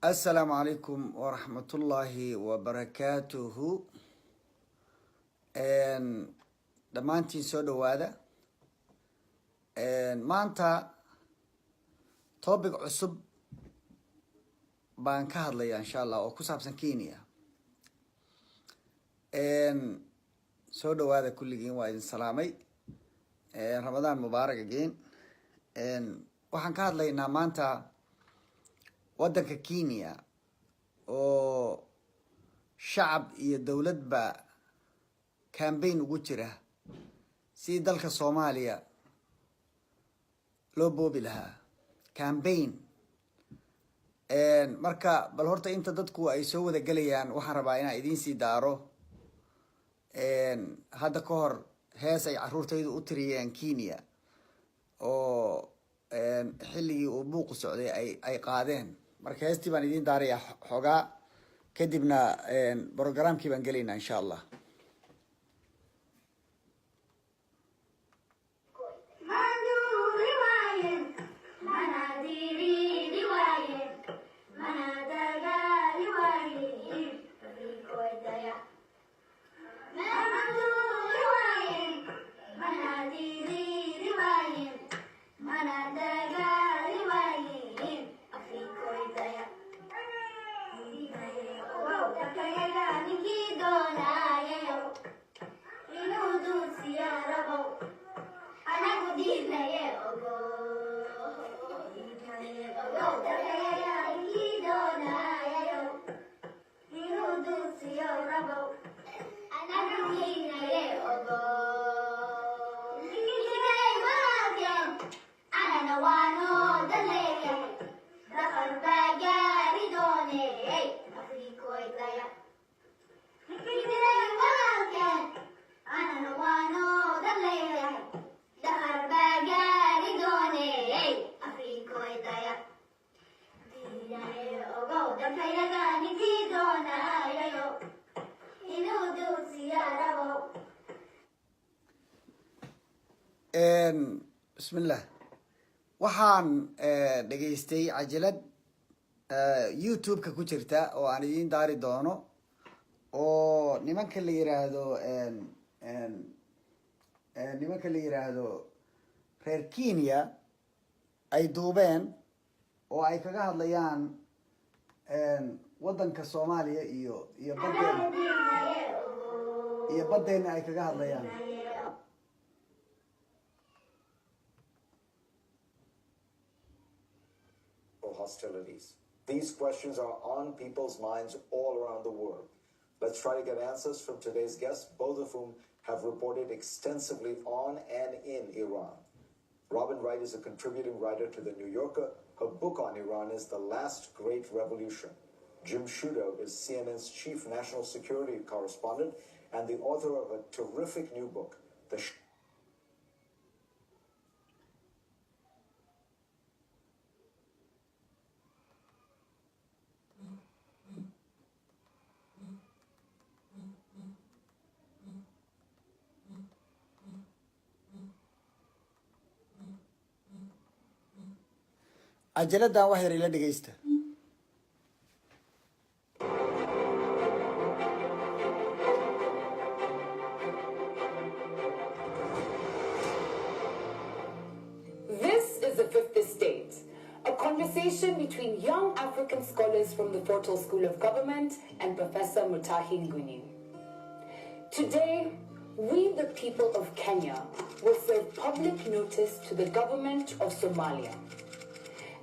Assalaamu calaykum waraxmatullaahi wabarakaatuhu. Dhammaantiin soo dhowaada. Maanta topic cusub baan ka hadlaya, insha Allah, oo ku saabsan Kenya. Soo dhowaada kulligiin, waa idin salaamay. Ramadaan mubaarak again. Waxaan ka hadlaynaa maanta waddanka Kenya oo shacab iyo dowladba campaign ugu jira sidii dalka Soomaaliya loo boobi lahaa campaign. Marka bal horta inta dadku ay soo wada gelayaan, waxaan rabaa inaan idiin sii daaro hadda ka hor hees ay caruurtaydu u tiriyeen Kenya oo xilligii uu buuqu socday ay qaadeen. Marka heestii baan idiin daarayaa xoogaa, kadibna programkii baan gelaynaa, insha Allah. Bismillah. Waxaan dhegaystay cajalad YouTube-ka ku jirta oo aan idiin daari doono, oo nimanka la yiraahdo reer Kenya ay duubeen oo ay kaga hadlayaan waddanka Soomaaliya iyo baddeena ay kaga hadlayaan. Hostilities? These questions are on people's minds all around the world. Let's try to get answers from today's guests, both of whom have reported extensively on and in Iran. Robin Wright is a contributing writer to The New Yorker. Her book on Iran is The Last Great Revolution. Jim Sciutto is CNN's chief national security correspondent and the author of a terrific new book, The Cajaladdan wax yar ila dhegeysta. This is the Fifth Estate, a conversation between young African scholars from the Fortal School of Government and Professor Mutahi Ngunyi. Today, we, the people of Kenya, will serve public notice to the government of Somalia.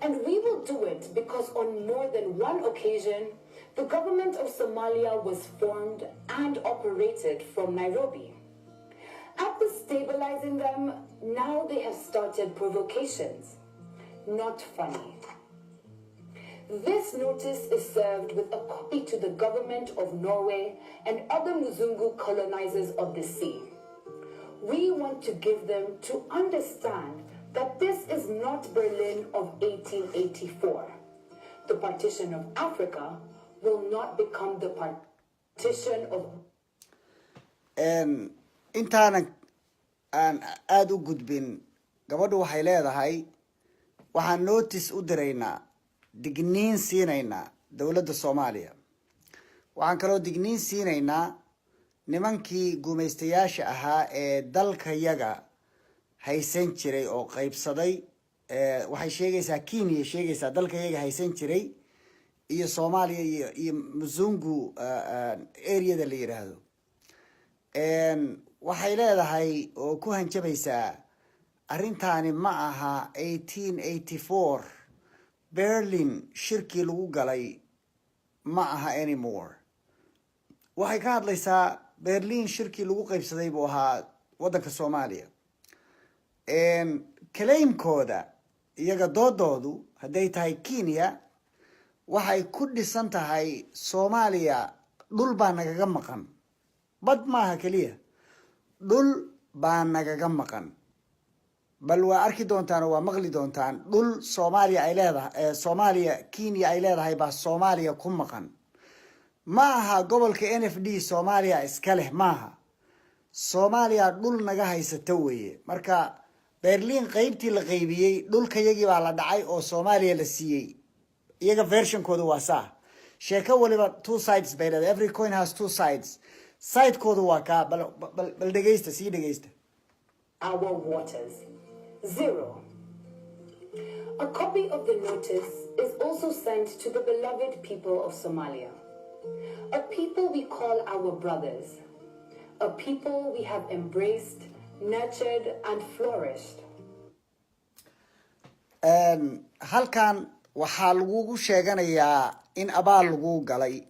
And we will do it because on more than one occasion, the government of Somalia was formed and operated from Nairobi. After stabilizing them, now they have started provocations. Not funny. This notice is served with a copy to the government of Norway and other Muzungu colonizers of the sea. We want to give them to understand that this is not Berlin of 1884. The partition of Africa will not become the partition of Intaanan aan aada u gudbin, gabadhu waxay leedahay waxaan notice u diraynaa, digniin siinaynaa Dowladda Soomaaliya. Waxaan kaloo digniin siinaynaa nimankii gumaystayaasha ahaa ee dalkayaga haysan jiray oo qaybsaday. Waxay sheegaysaa Kenya, sheegaysaa dalkayaga haysan jiray iyo Soomaaliya iyo Mzungu areada la yidhaahdo. Waxay leedahay oo ku hanjabaysaa, arrintaani ma aha 1884 Berlin shirkii lagu galay ma aha anymore. Waxay ka hadlaysaa Berlin shirkii lagu qaybsaday buu ahaa waddanka Soomaaliya. Claimkooda iyaga, doodoodu hadday tahay Kenya, waxay ku dhisan tahay Soomaaliya dhul baa nagaga maqan, bad maaha keliya, dhul baa nagaga maqan. Bal waa arki doontaan oo waa maqli doontaan, dhul Soomaaliya ay leedahay, Soomaaliya Kenya ay leedahay baa Soomaaliya ku maqan. Ma aha gobolka NFD Soomaaliya iska leh, maaha. Soomaaliya dhul naga haysato weeye. Marka Berlin qeybtii la qaybiyey, dhulkayagii baa la dhacay oo Soomaaliya la siiyey. Iyaga versionkoodu waa saa. Sheeko waliba two sides bay leedahay, every coin has two sides. Sidekoodu waa kaa. Bal dhegeysta, sii dhegeysta. Our waters. Zero. A copy of the notice is also sent to the beloved people of Somalia, a people we call our brothers, a people we have embraced, nurtured, and flourished. Halkan waxaa lagugu sheeganayaa in abaal lagu galay.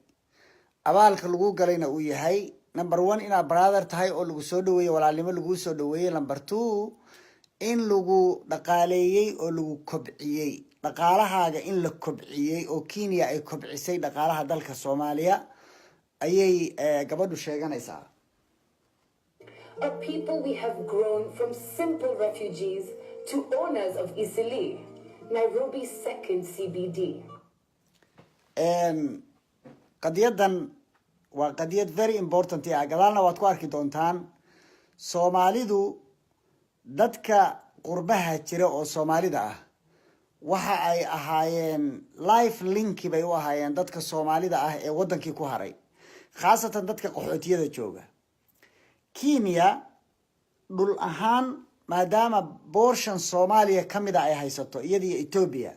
Abaalka lagu galayna uu yahay, number one, inaad brother tahay oo lagu soo dhaweeyey, walaalnimo laguu soo dhaweeyey. Number two, in lagu dhaqaaleeyey oo lagu kobciyey, dhaqaalahaaga in la kobciyey oo Kenya ay kobcisay dhaqaalaha dalka Soomaaliya ayay gabadhu sheeganaysaa. A people we have grown from simple refugees to owners of Eastleigh, Nairobi's second CBD. Qadiyadan waa qadiyad very important ah, gadaalna waad ku arki doontaan. Soomaalidu, dadka qurbaha jira oo Soomaalida ah, waxa ay ahaayeen life linki bay u ahaayeen dadka Soomaalida ah ee waddankii ku haray, khaasatan dadka qaxootiyada jooga. Kenya dhul ahaan, maadaama portion Soomaaliya kamida ay haysato iyadiyo Etoobiya,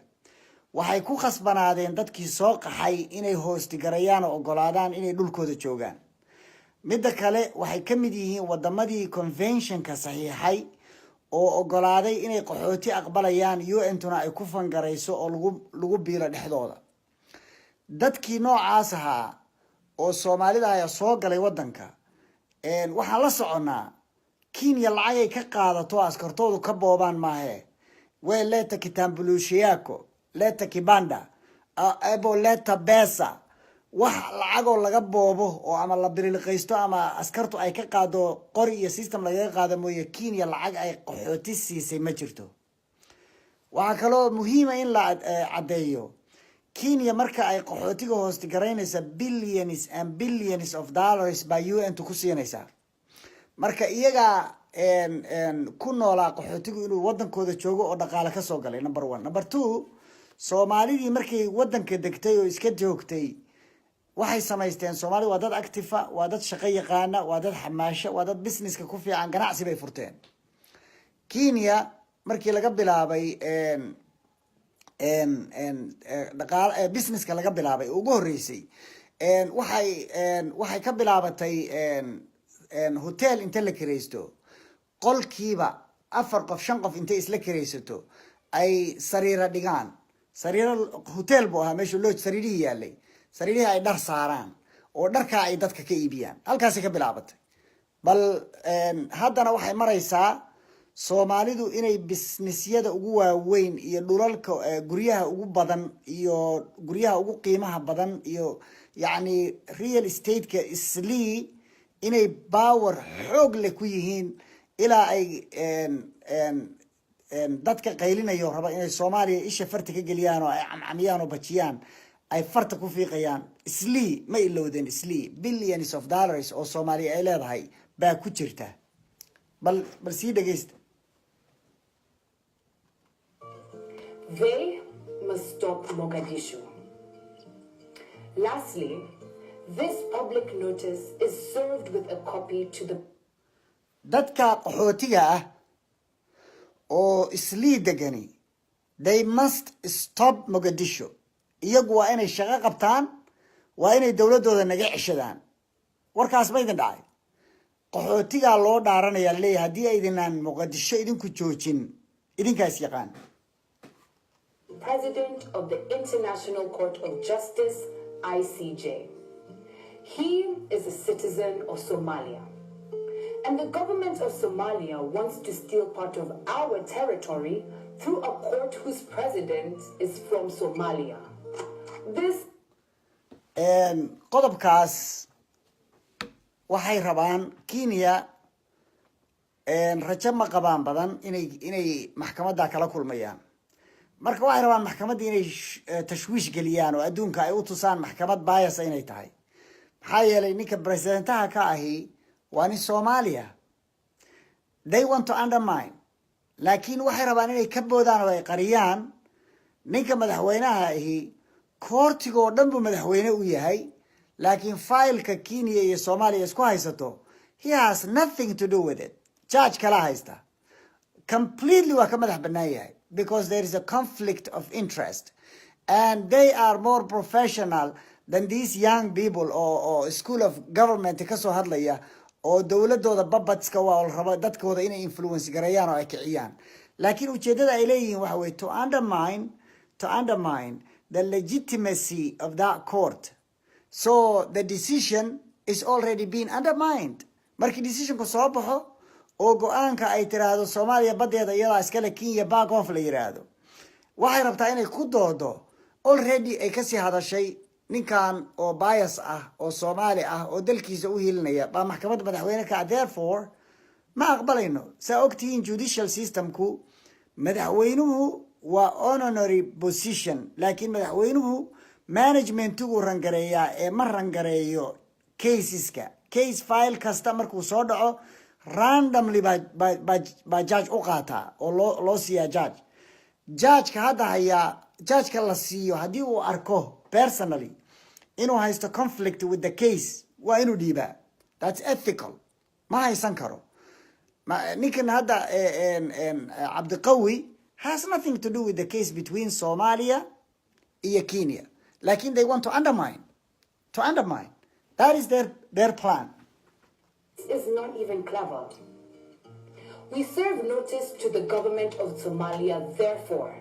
waxay ku khasbanaadeen dadkii soo qaxay inay hoostigarayaan oo ogolaadaan inay dhulkooda joogaan. Midda kale, waxay ka mid yihiin wadamadii conventionka saxiixay oo ogolaaday inay qaxooti aqbalayaan, UN-tuna ay ku fangarayso oo lagu biilo dhexdooda. Dadkii noocaas ahaa oo Soomaalida ayaa soo galay waddanka. Waxaan la soconnaa Kenya lacagay ka qaadato askartoodu ka boobaan maahe. We leta kitambulisho yako, leta kipande, ebo leta pesa. Wax lacagoo laga boobo oo ama la bililiqaysto ama askartu ay ka qaado qori iyo system lagaga qaado mooye, Kenya lacag ay qaxooti siisay ma jirto. Waxaa kaloo muhiima in la caddeeyo, Kenya marka ay qaxootiga hoosti garaynaysa, billions and billions of dollars baa UN-tu ku siinaysaa. Marka iyagaa ku noolaa qaxootigu inuu wadankooda joogo oo dhaqaale kasoo galay, number one. Number two, Soomaalidii markay wadanka degtay oo iska joogtay, waxay samaysteen, Soomaalida waa dad active ah, waa dad shaqo yaqaana, waa dad xamaasho, waa dad businesska ku fiican, ganacsi bay furteen. Kenya markii laga bilaabay dhaqaal businesska laga bilaabay ugu horreysay, waxay ka bilaabatay hotel inta la kiraysto, qolkiiba afar qof, shan qof intay isla kiraysato ay sariiro dhigaan. Sariiro hotel buu ahaa meeshu, lodge, sariirihii yaalay, sariirihii ay dhar saaraan oo dharkaa ay dadka ka iibiyaan. Halkaasay ka bilaabatay. Bal haddana waxay maraysaa Soomaalidu inay businessyada ugu waaweyn iyo dhulalka, guryaha ugu badan iyo guryaha ugu qiimaha badan iyo yacni real estateka Islii inay power xoog leh ku yihiin, ilaa ay dadka qaylinayo raba inay Soomaaliya isha farta ka geliyaan oo ay camcamiyaan oo bajiyaan ay farta ku fiiqayaan. Islii ma ilowdeen? Islii billions of dollars oo Soomaaliya ay leedahay baa ku jirta. Bal sii dhegeysta. They must stop Mogadishu. Lastly, this public notice is served with a copy to the Dadka qaxootiga ah oo Islii degani, they must stop Mogadishu. Iyagu waa inay shaqo qabtaan, waa inay dowladdooda naga ceshadaan. Warkaas ma idin dhacay? Qaxootigaa loo dhaaranayaa, leeyahay haddii aydinaan Muqadisho idinku joojin, idinkaas yaqaan. President of the International Court of Justice, ICJ. He is a citizen of Somalia. And the government of Somalia wants to steal part of our territory through a court whose president is from Somalia. This Qodobkaas waxay rabaan Kenya rajo ma qabaan badan inay maxkamadda kala kulmayaan. Marka waxay rabaan maxkamadda inay tashwiish geliyaan oo adduunka ay u tusaan maxkamad bias inay tahay, maxaa yeelay ninka presidentaha ka ahi waa nin Soomaaliya. They want to undermine, laakiin waxay rabaan inay ka boodaan oo ay qariyaan ninka madaxweynaha ahi courtigoo dhan buu madaxweyne u yahay, laakiin fileka Kenya iyo Soomaaliya isku haysato, he has nothing to do with it. Judge kala haysta, completely waa ka madax bannaan yahay, because there is a conflict of interest and they are more professional than these young people oo School of Government kasoo hadlaya oo dowladooda babadska waa la rabo dadkooda inay influence gareeyaan oo ay kiciyaan. Laakiin ujeedada ay leeyihiin waxa weye to undermine the legitimacy of that court. So the decision is already been undermined. Markii decisionku soo baxo oo go-aanka ay tiraahdo Soomaaliya badeeda iyadaa iskale, Kenya back off la yiraahdo, waxay rabtaa inay ku doodo already ay kasii hadashay ninkan oo bias ah oo Soomaali ah oo dalkiisa u hilinaya baa maxkamadda madaxweyne ka ah, therefore ma aqbalayno. Saa ogtihiin, judicial systemku madaxweynuhu waa honorary position, laakiin madaxweynuhu managementigu run gareeyaa ee ma run gareeyo caseska. Case file kasta markuu soo dhaco, randomly baa judge u qaataa oo loo siiyaa judge. Judgeka hadda hayaa, judgeka la siiyo, haddii uu arko personally inuu haysto conflict with the case, waa inuu dhiibaa. That's ethical. Ma haysan karo. Ninkan hadda Cabdiqawi has nothing to do with the case between Somalia iyo Kenya, lakin they want to undermine. That is their plan. is not even clever. We serve notice to the government of Somalia, therefore,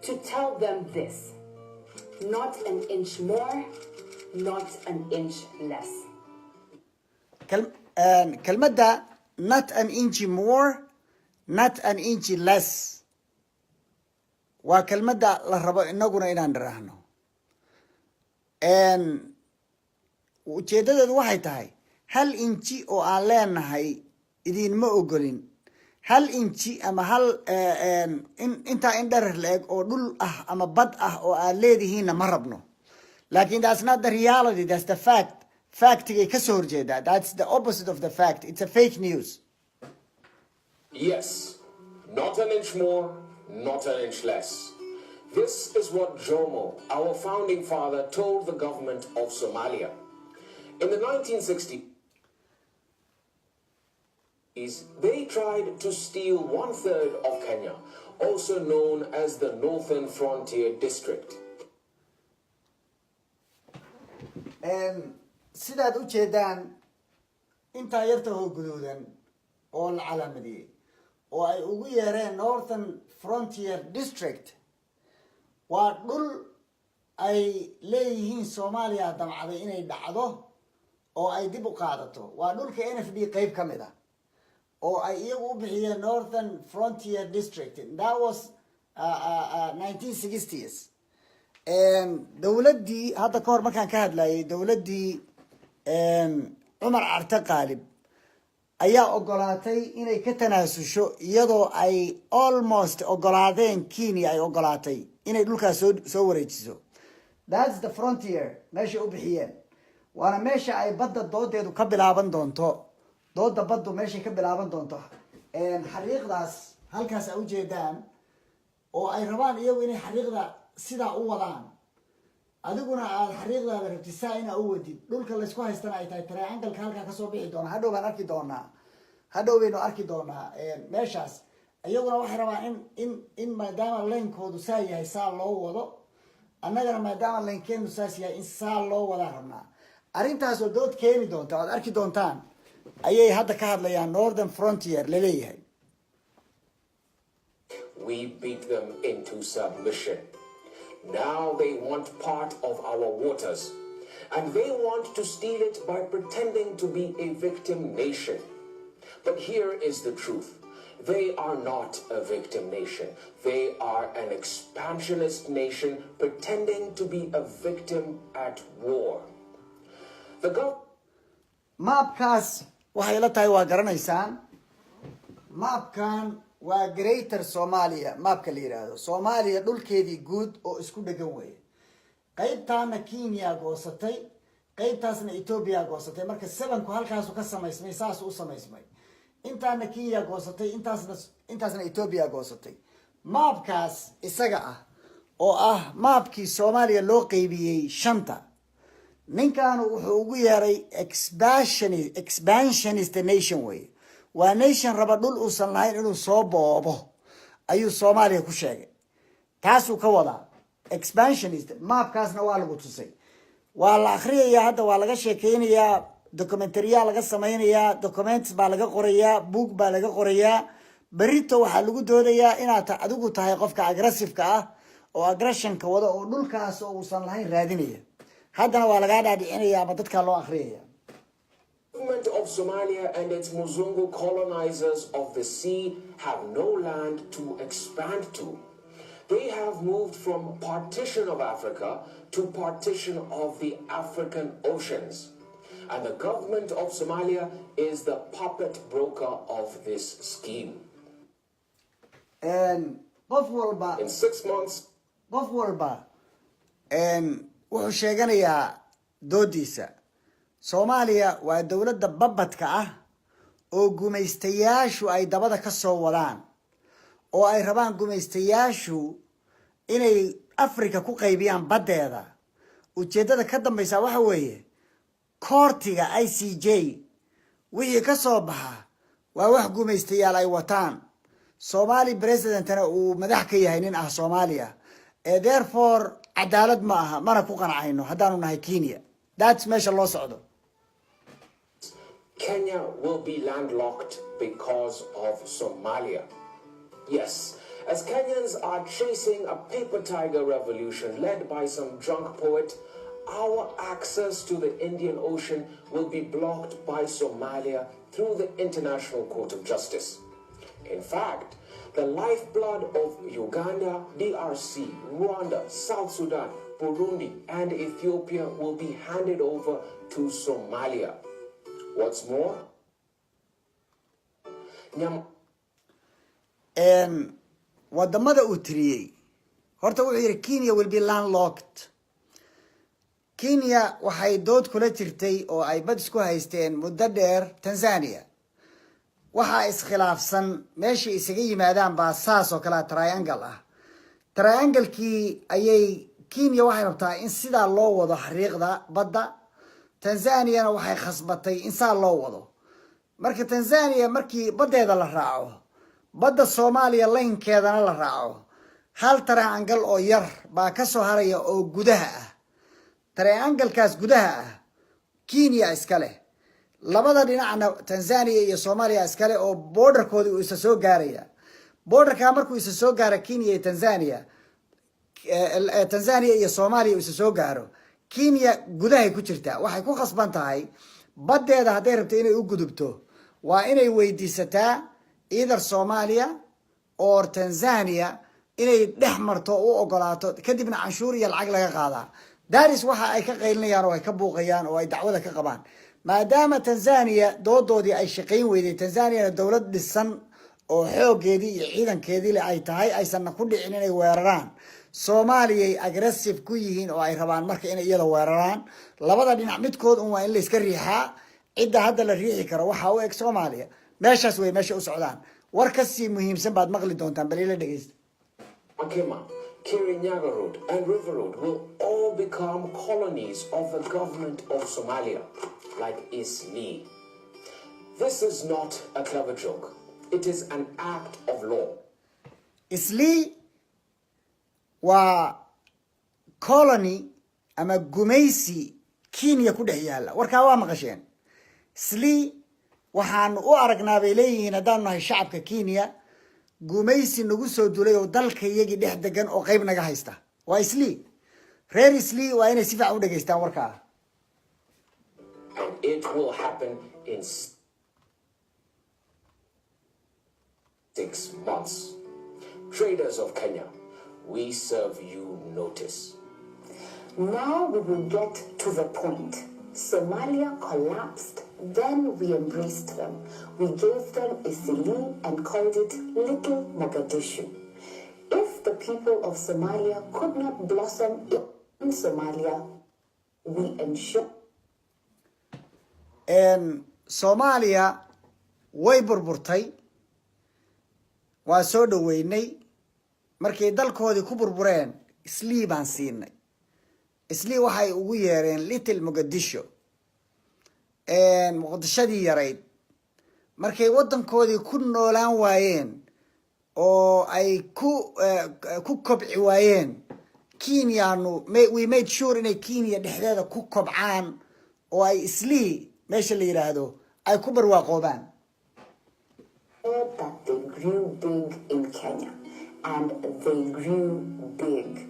to tell them this: not an inch more, not an inch less. Kelmadda "not an inch more, not an inch less" waa kelmadda la rabo inaguna inaan dhiraahno. Ujeedadeedu waxay tahay hal inji oo aan leenahay idiinma ogolin, hal inji ama hal intaa in dherer la eg oo dhul ah ama bad ah oo aad leedihiinna ma rabno. Lakin that's not the reality, that's the fact. Factigay kasoo horjeedaa. That's the opposite of the fact. It's a fake news. Yes, not an inch more, not an inch less. This is what Jomo, our founding father, told the government of Somalia. In the 1960s, they tried to steal one third of Kenya, also known as the Northern Frontier District. Sidaad u jeedaan, intaa yarta oo guduudan oo la calaamadiyey oo ay ugu yeereen Northern Frontier District waa dhul ay leeyihiin Soomaaliya damcday inay dhacdo oo ay dib u qaadato. Waa dhulka NFD qeyb ka mid ah oo ay iyagu u bixiyeen Northern Frontier District. That was 1960s. Dowladdii hadda ka hor markaan ka hadlayay, dowladdii Cumar Carte Qaalib ayaa ogolaatay inay ka tanaasusho, iyadoo ay almost ogolaadeen Kenya ay ogolaatay inay dhulkaas soo wareejiso. That's the frontier meeshay u bixiyeen, waana meesha ay badda doodeedu ka bilaaban doonto. Dooda baddu meeshay ka bilaaban doonto, xariiqdaas halkaas a ujeedaan oo ay rabaan iyagu inay xariiqda sidaa u wadaan. Adiguna aada xariiqdaada rabtid saa inaa u wadid, dhulka laysku haystana ay tahay triangle-ka halkaa kasoo bixi doona. Hadhow baan arki doonaa, hadhow baynu arki doonaa meeshaas. Iyaguna waxay rabaan in maadaama line-koodu saa yahay, saa loo wado. Annagana maadaama line-keenu saas yahay, in saa loo wadaa rabnaa. Arrintaasoo dood keeni doonta oad arki doontaan ayay hadda ka hadlayaan, Northern Frontier laleeyahay. We beat them into submission. Now they want part of our waters. And they want to steal it by pretending to be a victim nation. But here is the truth. They are not a victim nation. They are an expansionist nation pretending to be a victim at war. The government Maabkaas waxay la tahay waa garanaysaan. Maabkan waa Greater Somalia maabka la yidhaahdo. Soomaaliya dhulkeedii guud oo isku dhegan weeye. Qaybtaana Kenya goosatay, qaybtaasna Ethiopia goosatay. Marka sevenku halkaasu ka samaysmay, saasu u samaysmay. Intaana Kenya goosatay, intaasna Ethiopia goosatay. Maabkaas isaga ah oo ah maabkii Soomaaliya loo qeybiyey shanta, ninkan wuxuu ugu yeeray expansionist nation wey. Waa nation raba dhul uusan lahayn inuu soo boobo ayuu Soomaaliya ku sheegay. Taasuu ka wadaa expansionist. Maabkaasna waa lagu tusay, waa la akhriyayaa, hadda waa laga sheekeynayaa, documentary-ya laga sameynayaa, documents baa laga qorayaa, book baa laga qorayaa. Berito waxaa lagu doodayaa inaad adigu tahay qofka aggressiveka ah oo aggressionka wada oo dhulkaas oo uusan lahayn raadinaya. Haddana waa lagaa dhaadhicinaya ama dadkaa loo akhriyaya. Government of Somalia and its Muzungu colonizers of the sea have no land to expand to. They have moved from partition of Africa to partition of the African oceans. And the government of Somalia is the puppet broker of this scheme. Qof walba In 6 months, qof walba wuxuu sheeganayaa doodiisa. Soomaaliya waa dowladda babadka ah oo gumaystayaashu ay dabada ka soo wadaan, oo ay rabaan gumaystayaashu inay Africa ku qaybiyaan baddeeda. Ujeeddada ka dambaysa waxa weeye court-iga ICJ wixii ka soo baxa waa wax gumaystayaal ay wataan, Somali presidentna uu madax ka yahay nin ah Soomaaliya ee therefore cadaalad ma aha, mana ku qancayno haddaanu nahay Kenya. That's meesha loo socdo. Kenya will be landlocked because of Somalia. Yes, as Kenyans are chasing a paper tiger revolution led by some drunk poet, our access to the Indian Ocean will be blocked by Somalia through the International Court of Justice. In fact, the lifeblood of Uganda, DRC, Rwanda, South Sudan, Burundi, and Ethiopia will be handed over to Somalia. What's more, Nyam Wadamada uu tiriyey horta wuxuu yihi Kenya will be landlocked. Kenya waxay dood kula jirtay oo ay bad isku haysteen muddo dheer Tanzania. Waxaa iskhilaafsan meeshay isaga yimaadaan baa saas oo kalea triangle ah. Triangle-kii ayay Kenya waxay rabtaa in sidaa loo wado xariiqda badda. Tanzaniana waxay khasbatay in saa loo wado. Marka Tanzania markii baddeeda la raaco, badda Soomaaliya line-keedana la raaco, hal triangle oo yar baa ka soo haraya oo gudaha ah. Triangle-kaas gudaha ah Kenya iska leh, labada dhinacna Tanzania iyo Soomaaliya iskale, oo borderkoodii uu isa soo gaaraya. Borderkaa markuu isa soo gaaro Kenya iyo Tanzania, Tanzania iyo Soomaaliya uu isa soo gaaro, Kenya gudahay ku jirtaa. Waxay ku khasban tahay baddeeda hadday rabto inay u gudubto waa inay weydiisataa either Soomaaliya or Tanzania inay dhex marto, u ogolaato, kadibna canshuur iyo lacag laga qaadaa. Daris waxa ay ka qaylinayaan oo ay ka buuqayaan oo ay dacwada ka qabaan, maadaama Tanzania doodoodii ay shaqayn weyday, Tanzaniana dowlad dhisan oo xoogeedii iyo ciidankeedii le ay tahay, aysanna ku dhicin inay weeraraan Soomaaliyay aggressive ku yihiin oo ay rabaan marka inay iyada weeraraan. Labada dhinac midkood un waa in layska riixaa. Cidda hadda la riixi karo waxaa u eg Soomaaliya. Meeshaas way meesha u socdaan. War kasii muhiimsan baad maqli doontaan, bal ila dhegeysta. Makema Kirinyaga Road, and River Road will all become colonies of the government of Somalia, like Isli. This is not a clever joke. It is an act of law. Islii waa colony ama gumaysi Kenya ku dhex yaalla. Warkaa waa maqasheen. Islii waxaanu u aragnaa, bay leeyihiin, haddaanu nahay shacabka Kenya, gumaysi nagu soo dulay oo dalka iyagii dhex degan oo qeyb naga haysta. Waa Islii. Reer Islii waa inay si fiican u dhegeystaan warkaa. And it will happen in 6 months. Traders of Kenya, we serve you notice. Now we will get to the point. Somalia collapsed, then we embraced them. We gave them Isili and called it Little Mogadishu. If the people of Somalia could not blossom in Somalia, we ensure Soomaaliya way burburtay, waa soo dhaweynay. Markay dalkoodii ku burbureen, Islii baan siinay. Islii waxay ugu yeereen Little Mogadisho, Muqdishadii yarayd. Markay waddankoodii ku noolaan waayeen oo ay ku kobci waayeen, Kenyaanu we made sure inay Kenya dhexdeeda ku kobcaan oo ay Islii meesha la yidhaahdo ay ku barwaaqoobaan. that they grew big in Kenya. And they grew big.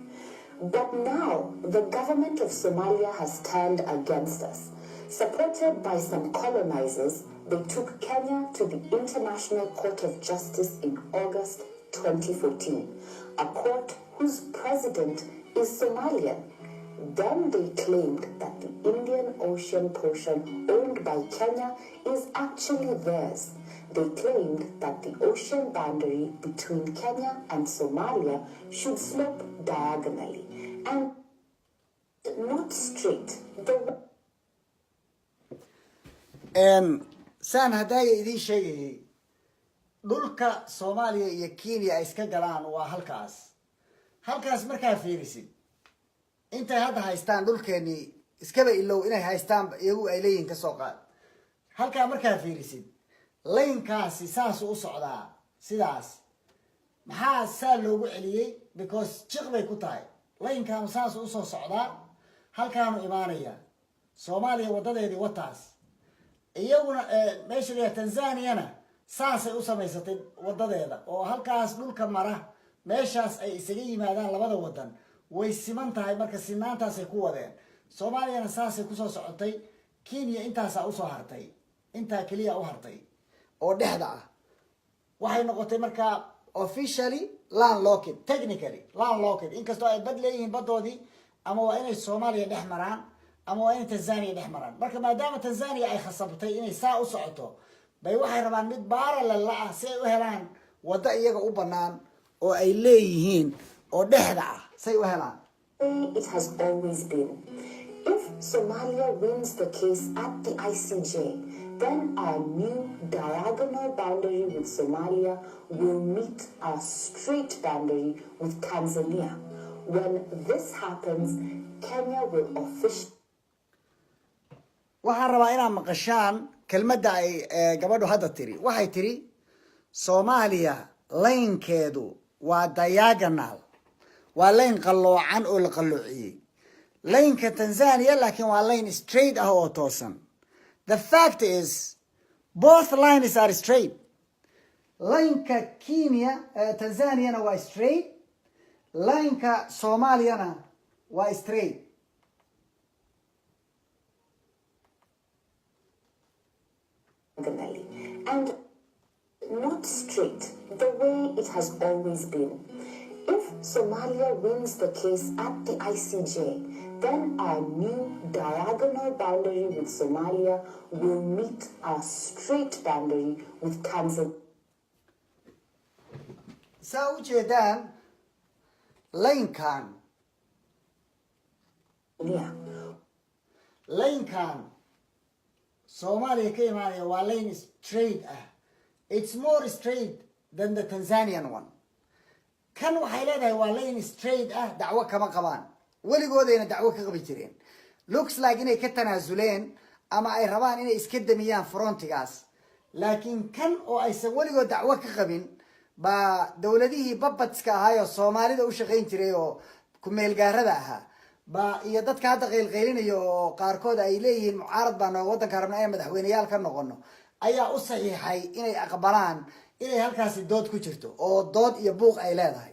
But now the government of Somalia has turned against us. Supported by some colonizers, they took Kenya to the International Court of Justice in August 2014, a court whose president is Somalian. Then they claimed that the Indian Ocean portion owned by Kenya is actually theirs. They claimed that the ocean boundary between Kenya and Somalia should slope diagonally and not straight. The Saan haddaaya idiin sheegayay, dhulka Soomaaliya iyo Kenya ay iska galaan waa halkaas. Halkaas markaa fiirisid, intay hadda haystaan dhulkeenii iskaba ilow, inay haystaan iyagu ay leeyihin kasoo qaad. Halkaa markaa fiirisid, laynkaasi saasuu u socdaa sidaas. Maxaa saa loogu celiyey? Because jiq bay ku tahay. Laynkaanu saasuu usoo socdaa, halkaanu imaanaya. Soomaaliya waddadeedii wataas. Iyaguna meesha la Tanzaniana saasay u samaysatay wadadeeda, oo halkaas dhulka mara meeshaas ay isaga yimaadaan labada wadan way siman tahay. Marka sinaantaasay ku wadeen. Soomaaliyana saasay kusoo socotay. Kenya intaasaa usoo hartay, intaa keliya u hartay oo dhexda ah. Waxay noqotay markaa officially landlocked, technically landlocked, inkastoo ay bad leeyihiin. Badoodii ama waa inay Soomaaliya dhex maraan ama waa inay Tanzania dhex maraan. Marka maadaama Tanzania ay khasabtay inay saa u socoto, bay waxay rabaan mid parallel la ah si ay u helaan waddo iyaga u banaan oo ay leeyihiin oo dhexda ah say u helaan. Way it has always been. If Somalia wins the case at the ICJ, then our new diagonal boundary with Somalia will meet our straight boundary with Tanzania. When this happens, Kenya will officially Waxaan rabaa inaad maqashaan kelmadda ay gabadhu hadda tiri. Waxay tiri Soomaaliya laynkeedu waa diagonal, waa layn qalloocan oo la qalloociyey. Laynka Tanzania laakiin waa layn straight ah oo toosan. The fact is, both lines are straight. Laynka Kenya, Tanzaniana waa straight, laynka Soomaaliyana waa straight. Diagonally and not straight, the way it has always been. If Somalia wins the case at the ICJ, then our new diagonal boundary with Somalia will meet our straight boundary with Tanzania. Saa u jeedaan laynkan Soomaaliya ka imaanaya waa lane straight ah. It's more straight than the Tanzanian one. Kan waxay leedahay waa line straight ah, dacwo kama qabaan, weligoodayna dacwo ka qabi jireen. Looks like inay ka tanaasuleen ama ay rabaan inay iska damiyaan frontigaas. Laakiin kan oo aysan weligood dacwo ka qabin baa dowladihii puppetska ahaay oo Soomaalida u shaqayn jiray oo kumeelgaarada ahaa ba iyo dadka hadda qaylqaylinaya oo qaarkood ay leeyihiin mucaarad baa noo waddanka rabna inaan madaxweyneyaal ka noqono ayaa u saxiixay inay aqbalaan inay halkaasi dood ku jirto oo dood iyo buuq ay leedahay.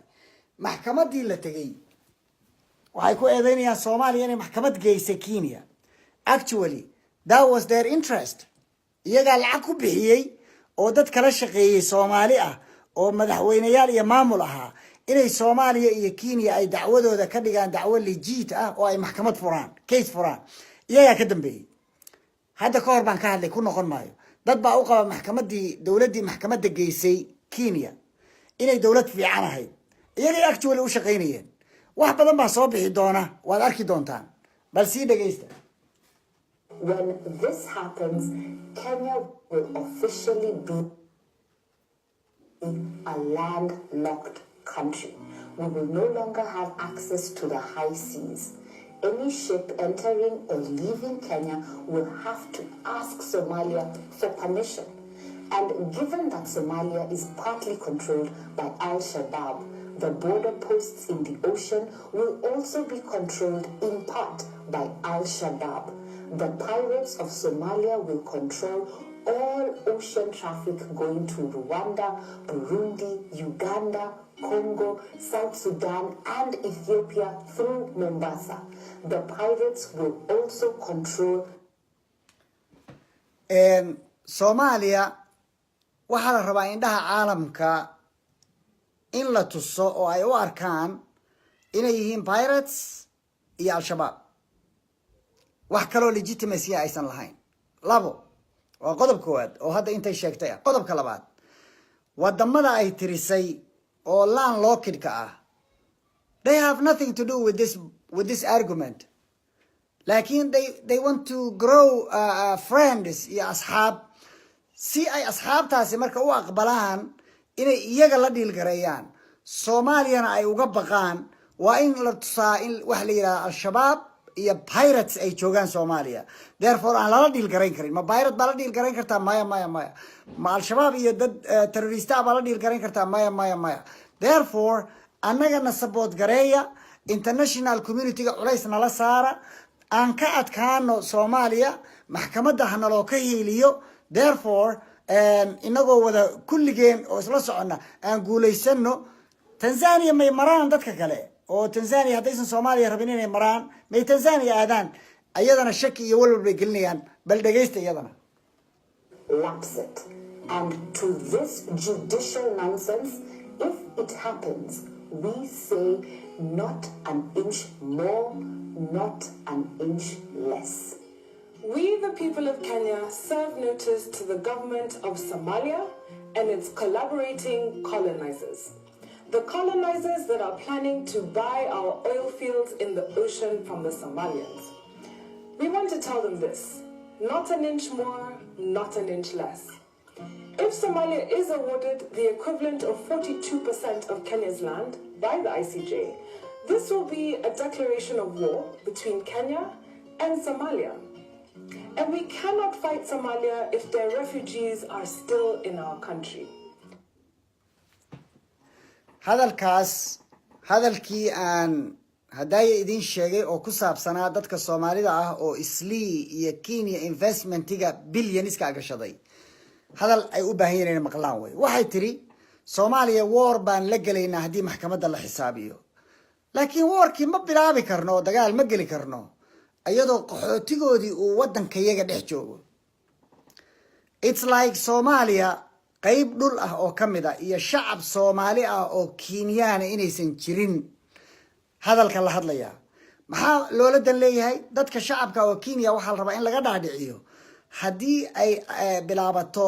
Maxkamaddii la tegey waxay ku eedeynayaan Soomaaliya inay maxkamad geysay Kenya. Actually, that was their interest. Iyagaa lacag ku bixiyey oo dad kala shaqeeyey Soomaali ah oo madaxweyneyaal iyo maamul ahaa inay Soomaaliya iyo Kenya ay dacwadooda ka dhigaan dacwo legit ah oo ay maxkamad furaan, case furaan. Iyagaa ka dambeeyey. Hadda ka hor baan ka hadlay, ku noqon maayo. Dad baa u qaba maxkamaddii, dowladdii maxkamadda geysay Kenya inay dowlad fiican ahayd. Iyagay actually u shaqaynayeen. Wax badan baa soo bixi doona, waad arki doontaan. Bal sii dhegaysta. When this happens, Kenya will officially be a landlocked country. We will no longer have access to the high seas. Any ship entering or leaving Kenya will have to ask Somalia for permission. And given that Somalia is partly controlled by Al Shabaab, the border posts in the ocean will also be controlled in part by Al Shabaab. The pirates of Somalia will control all ocean traffic going to Rwanda, Burundi, Uganda, Congo, South Sudan, and Ethiopia through Mombasa. The pirates will also control Soomaaliya waxaa la rabaa indhaha caalamka in la tuso oo ay u arkaan inay yihiin pirates iyo Al-Shabaab, wax kaloo legitimacy aysan lahayn. Labo, waa qodob koowaad oo hadda intay sheegtay ah. Qodobka labaad, wadamada ay tirisay oo landlockedka ah, they have nothing to do with this argument, laakiin they want to grow friends iyo asxaab, si ay asxaabtaasi marka u aqbalaan inay iyaga la deal gareeyaan, Soomaaliyana ay uga baqaan. Waa in la tusaa in waxa la yidhahda Al-Shabaab iyo pirates ay joogaan Soomaaliya, therefore aan lala deal garayn karin. Ma pirate baa la deal garayn kartaa? Maya, maya, maya. Ma Al-Shabaab iyo dad terrorista baa la deal garayn kartaa? Maya, maya, maya. Therefore annagana support gareeya, international community-ga culays nala saara, aan ka adkaano Soomaaliya, maxkamadda hanaloo ka hiiliyo. Therefore inagoo wada kulligeen oo isla soconna aan guulaysano. Tanzania may maraan dadka kale oo Tanzania haddaysan Soomaaliya rabin inay maraan, may Tanzania aadaan. Iyadana shaki iyo walwal bay gelinayaan. Bal dhegaysta iyadana. Lapse it. And to this judicial nonsense, if it happens, we say not an inch more, not an inch less. We, the people of Kenya, serve notice to the government of Somalia and its collaborating colonizers. The colonizers that are planning to buy our oil fields in the ocean from the Somalians. We want to tell them this: not an inch more, not an inch less. If Somalia is awarded the equivalent of 42% of Kenya's land by the ICJ, this will be a declaration of war between Kenya and Somalia. And we cannot fight Somalia if their refugees are still in our country. Hadalkaas, hadalkii aan haddaaya idiin sheegay oo ku saabsanaa dadka Soomaalida ah oo Islii iyo Kenya investmentiga billionska gashaday, hadal ay u baahan yihin inay maqlaan wey. Waxay tidhi Soomaaliya war baan la gelaynaa haddii maxkamadda la xisaabiyo, laakiin warkii ma bilaabi karno oo dagaal ma geli karno iyadoo qaxootigoodii uu waddanka yaga dhex joogo. It's like Soomaaliya qeyb dhul ah oo ka mid a iyo shacab Soomaali ah oo Kenyaana inaysan jirin. Hadalka la hadlayaa maxaa loola dan leeyahay? Dadka shacabka oo Kenya waxaa la rabaa in laga dhaadhiciyo haddii ay bilaabato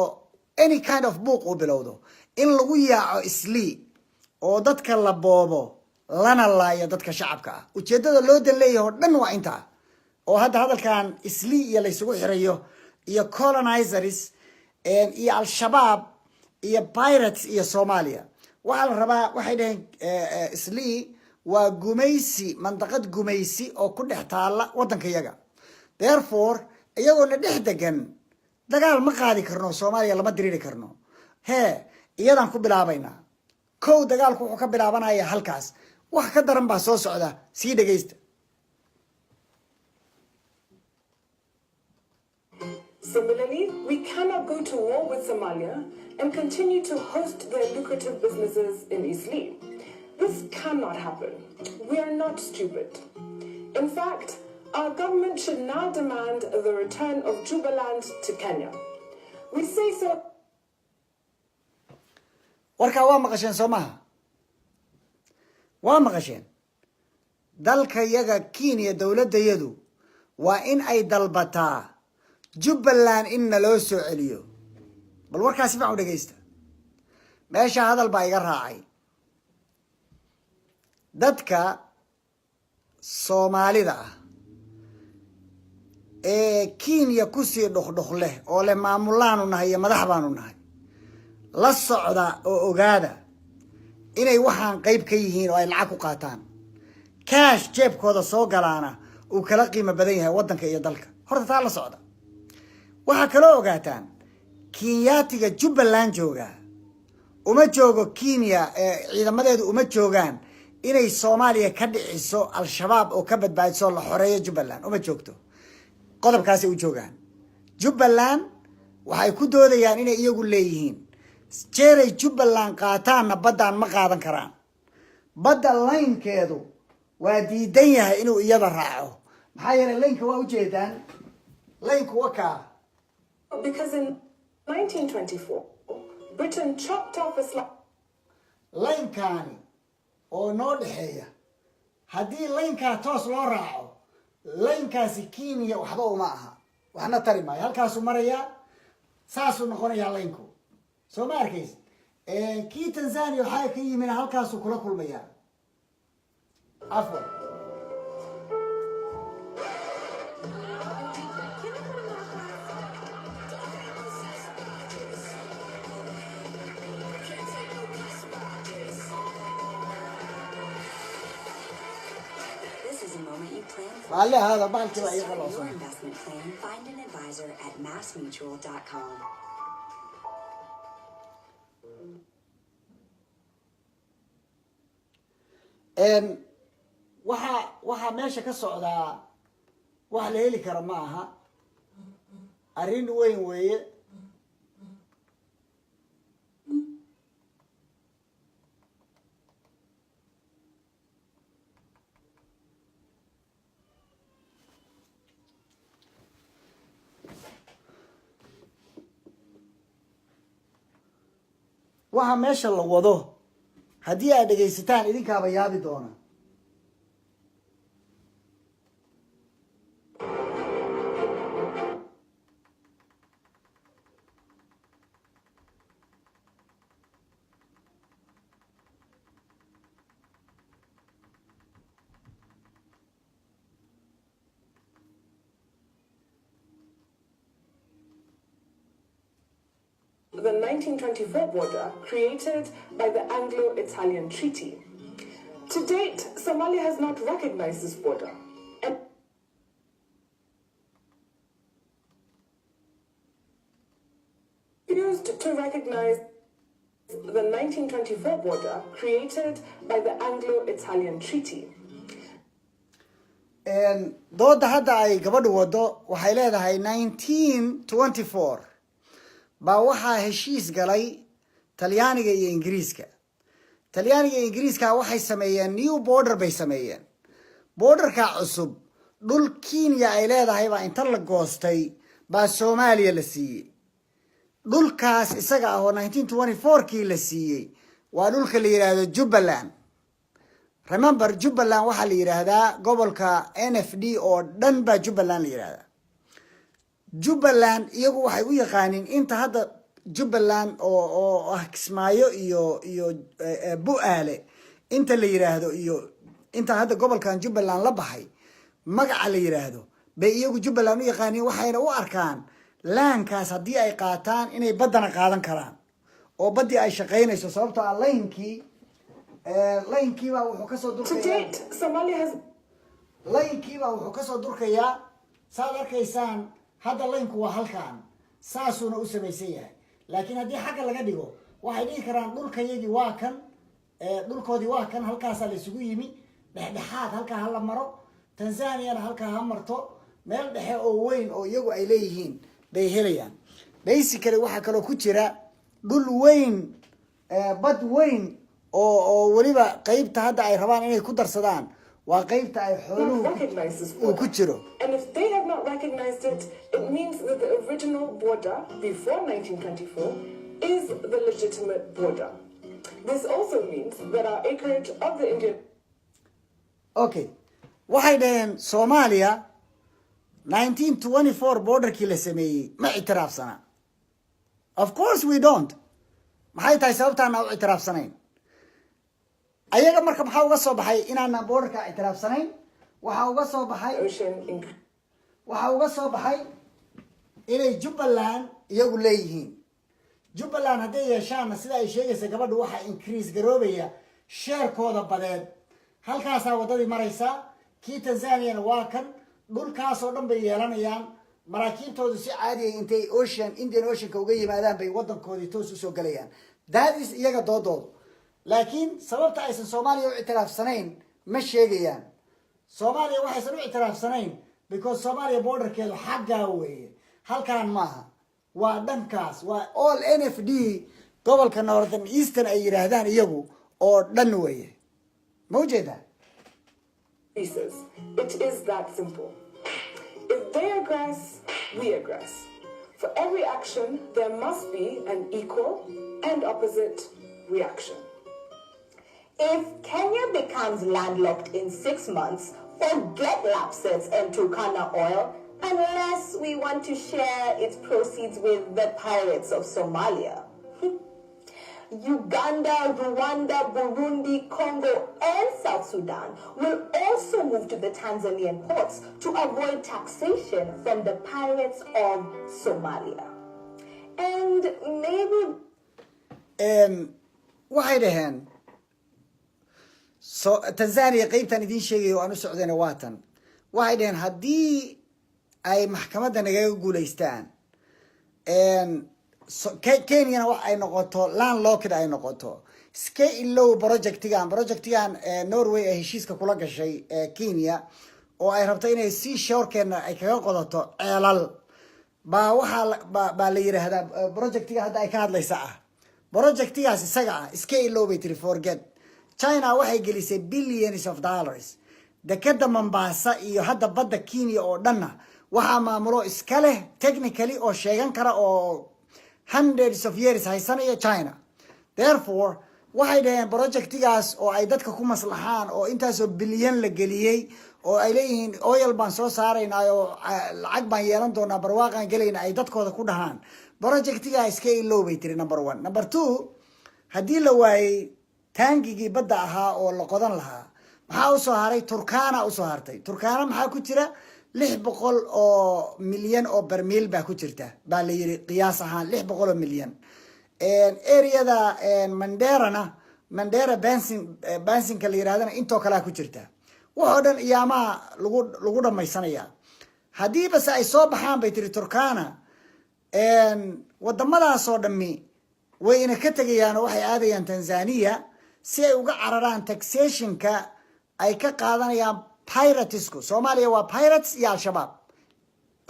any kind of buuq uu bilowdo, in lagu yaaco Islii oo dadka la boobo lana laayo dadka shacabka ah. Ujeeddada loo dan leeyahay oo dhan waa intaa oo hadda hadalkan Islii iyo laysugu xirayo iyo colonizers iyo Al-Shabaab iyo pirates iyo Soomaaliya. Waxaa la rabaa, waxay dhaheen, Islii waa gumaysi, mandaqad gumaysi oo ku dhex taalla waddanka yaga. Therefore, iyagoona dhex degan dagaal ma qaadi karno, Soomaaliya lama diriri karno. Hee, iyadaan ku bilaabaynaa. Kow, dagaalku wuxuu ka bilaabanaya halkaas. Wax ka daran baa soo socda, sii dhegaysta. Similarly, we cannot go to war with Somalia and continue to host their lucrative businesses in Eastleigh. This cannot happen. We are not stupid. In fact, our government should now demand the return of Jubaland to Kenya. We say so Warkaa waa maqasheen, soo maha? Waa maqasheen. Dalka yaga Kenya, dowladdayadu waa in ay dalbataa Jubbaland in naloo soo celiyo. Bal warkaa si fiican u dhegaysta. Meesha hadal baa iga raacay. Dadka Soomaalida ah ee Kenya kusii dhuqdhuq leh oo leh maamulaanu nahay iyo madax baanu nahay, la socda oo ogaada inay waxaan qayb ka yihiin oo ay lacag ku qaataan. Cash jeebkooda soo galaana uu kala qiimo badan yahay waddanka iyo dalka. Horta taa la socda. Waxaa kaloo ogaataan, Kenyaatiga Jubbaland jooga uma joogo Kenya, ciidamadeedu uma joogaan inay Soomaaliya ka dhiciso Al-Shabaab oo ka badbaadiso, la xoreeyo Jubbaland. Uma joogto. Qodobkaasay u joogaan. Jubbaland waxay ku doodayaan inay iyagu leeyihiin. Jeeray Jubbaland qaataanna baddaan ma qaadan karaan. Badda laynkeedu waa diidan yahay inuu iyada raaco. Maxaa yeelay, laynka waa ujeedaan, laynku wakaa. Because in 1924, Britain chopped off a slice Laynkaani oo noo dhexeeya, haddii laynkaa toos loo raaco, laynkaasi Kenya waxba uma aha, waxna tari maayo. Halkaasuu marayaa, saasuu noqonayaa laynku, soo ma arkaysid? Kii Tanzania waxaa ka yimina halkaasuu kula kulmayaa. Afwan. This is a moment you plan for. Raalli ahaada, bahalkii To baa ii start your qaloosan. investment plan, find an advisor at massmutual.com. Waxaa meesha ka socdaa wax la heli kara ma aha, arrin weyn weeye. Waxa meesha la wado haddii aad dhegaysataan, idinkaaba yaabi doona. The 1924 border created by the Anglo-Italian Treaty. To date, Somalia has not recognized this border and refused to recognize the 1924 border created by the Anglo-Italian Treaty. Dooda hadda ay gabadhu wado waxay leedahay 1924 baa waxaa heshiis galay Talyaaniga iyo Ingiriiska. Talyaaniga iyo Ingiriiska waxay sameeyeen new border bay sameeyeen. Borderka cusub, dhul Kenya ay leedahay baa inta la goostay baa Soomaaliya la siiyey. Dhulkaas isaga ah oo 1924 kii la siiyey waa dhulka la yidhaahdo Jubbaland. Remember, Jubbaland waxaa la yidhaahdaa gobolka NFD oo dhan baa Jubbaland la yidhahdaa. Jubbaland iyagu waxay u yaqaaniin inta hadda Jubbaland oo ah Kismaayo iyo Bu-aale inta la yidhaahdo, iyo inta hadda gobolkan Jubbaland la baxay magaca la yidhaahdo bay iyagu Jubbaland u yaqaaniin. Waxayna u arkaan laankaas haddii ay qaataan inay baddana qaadan karaan. Oo baddii ay shaqaynayso, sababtoo ah line-kiibaa wuxuu kasoo To durkayaa. date, Somalia has Line-kiibaa wuxuu kasoo durkayaa, saad arkaysaan hadda line-ku waa halkan, saasuuna u samaysan yahay. Laakiin haddii xagga laga dhigo, waxay dhihi karaan dhulkayagii waa kan, dhulkoodii waa kan, halkaasaa la isugu yimi, dhexdhexaad halkaa hala maro, Tanzaniana halkaa ha marto, meel dhexe oo weyn oo iyagu ay leeyihiin bay helayaan. Basically, waxaa kaloo ku jira dhul weyn, bad weyn oo weliba qeybta hadda ay rabaan inay ku darsadaan waa qeybta ay xooluhu not recognized this uu border. ku jiro. And if they have not recognized it, it means that the original border before 1924 is the legitimate border. This also means that our acreage of the Indian Okay, waxay dhaheen Soomaaliya 1924 borderkii la sameeyey ma ictiraafsana. Of course we don't. Maxay tahay sababtaana u ictiraafsanayn ayaga? Marka maxaa uga soo baxay inaana borderka ictiraafsanayn? Waxaa uga soo baxay Ocean waxaa uga soo baxay inay Jubbaland iyagu leeyihiin. Jubbaland hadday yeeshaanna, sida ay sheegaysa gabadhu, waxaa increase garoobaya share-kooda badeed. Halkaasaa waddadii maraysaa, kii Tanzaniana waa kan, dhulkaasoo dhan bay yeelanayaan. Maraakiibtoodu si caadiya intay ocean, Indian Oceanka uga yimaadaan, bay waddankoodii toos usoo gelayaan. That is iyaga doodoodu. Laakiin sababta aysan Soomaaliya u ictiraafsanayn ma sheegayaan. Soomaaliya waxaysan u ictiraafsanayn because Soomaaliya borderkeedu xaggaa weeye, halkaan maaha, waa dhankaas, waa all NFD, gobolka Northern Eastern ay yidhaahdaan iyagu oo dhan weeye. Ma ujeedaa? increases. It is that simple. If they aggress, we aggress. For every action, there must be an equal and opposite reaction. If Kenya becomes landlocked in 6 months, forget Lapsset and Turkana oil, unless we want to share its proceeds with the pirates of Somalia. Uganda, Rwanda, Burundi, Congo, and South Sudan will also move to the Tanzanian ports to avoid taxation from the pirates of Somalia. And maybe Waxay dhaheen, so Tanzania qeybtan idiin sheegayo aan u socdayna waa tan. Waxay dhaheen haddii ay maxkamadda nagaga guulaystaan, Kenyana wax ay noqoto landlocked ay noqoto, iska ilow projectigan Norway ay heshiiska kula gashay Kenya, oo ay rabto inay si shorekeena ay kaga qodato ceelal, baa waxaa baa la yidhaahdaa projectiga hadda ay ka hadlaysa ah. Projectigaas isaga ah iska ilow, bay tiri, forget. China waxay gelisay billions of dollars dekeda Mombasa iyo hadda badda Kenya oo dhanna waxaa maamulo iska leh technically oo sheegan kara oo hundreds of years haysanaya China. Therefore, waxay dhaheen projectigaas oo ay dadka ku maslaxaan oo intaasoo bilyan la geliyey oo ay leeyihiin oil baan soo saaraynaa oo lacag baan yeelan doonaa, barwaaqaan gelayna, ay dadkooda ku dhahaan, projectigaa iska ilow, bay tiri, number one. Number two, haddii la waayey taangigii badda ahaa oo la qodan lahaa, maxaa usoo haray? Turkana usoo hartay. Turkana maxaa ku jira? 600 oo milyan oo barmiil baa ku jirta, baa la yiri, qiyaas ahaan 600 oo milyan. Areada Manderana, Mandera basinka la yirahdana intoo kalea ku jirta. Waxoo dhan iyaamaha lagu dhamaysanaya haddii base ay soo baxaan, bay tiri, Turkana, wadamadaasoo dhammi wayna ka tegayaan oo waxay aadayaan Tanzania si ay uga cararaan taxationka ay ka qaadanayaan piratesku. Soomaaliya waa pirates iyo Al-Shabaab,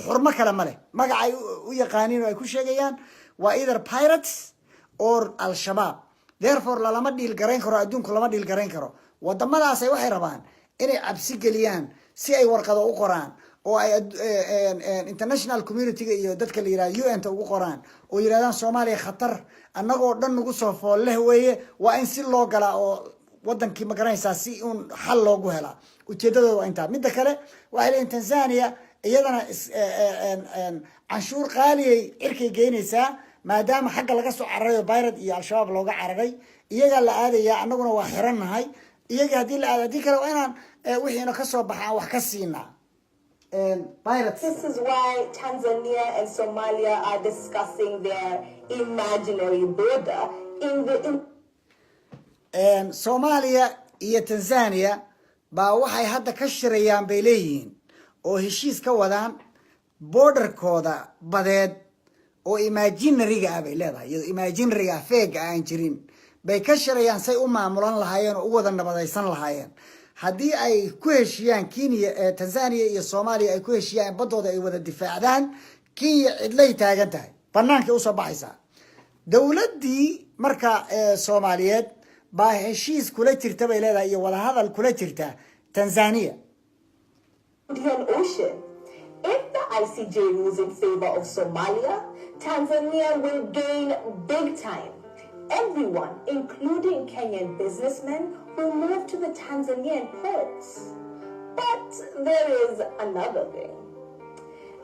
xurmo kale ma leh. Magac ay u yaqaaniin oo ay ku sheegayaan waa either pirates or Al-Shabaab. Therefore, lalama deal garayn karo, adduunku lama deal garayn karo. Wadamadaasay waxay rabaan inay cabsi geliyaan si ay warqado u qoraan oo ay international community-ga iyo dadka la yirahdo UN-ta ugu qoraan oo yirahdaan Soomaaliya khatar annagoo dhan nagu soo fool leh weeye, waa in si loo galaa oo wadankii, ma garanaysaa, si uun xal loogu helaa. Ujeedadooda waa intaa. Midda kale, waxay leeyihin Tanzania iyadana canshuur qaaliyay cirkay geynaysaa, maadaama xagga laga soo cararay oo pirate iyo Al-Shabaab looga cararay, iyagaa la aadaya, annaguna waa xirannahay. Iyaga haddii la aado, haddii kale waa inaan wixiina kasoo baxa aan wax ka siinaa. pirates. This is why Tanzania and Somalia are discussing their imaginary border in the Soomaaliya iyo Tanzania baa waxay hadda ka shirayaan, bay leeyihiin, oo heshiis ka wadaan borderkooda badeed oo imaginaryga ah, bay leedahay, iyadoo imaginaryga ah, fake-ga aan jirin, bay ka shirayaan say u maamulan lahaayeen oo u wada nabadaysan lahaayeen. Haddii ay ku heshiiyaan Kenya, Tanzania iyo Soomaaliya ay ku heshiiyaan in baddooda ay wada difaacdaan, Kenya cidlay taagan tahay, banaankay usoo baxaysaa. Dowladdii marka Soomaaliyeed baa heshiis kula jirta, bay leedahay, iyo wadahadal kula jirta Tanzania. Indian Ocean. If the ICJ rules in favor of Somalia, Tanzania will gain big time. Everyone, including Kenyan businessmen, will move to the Tanzanian ports. But there is another thing.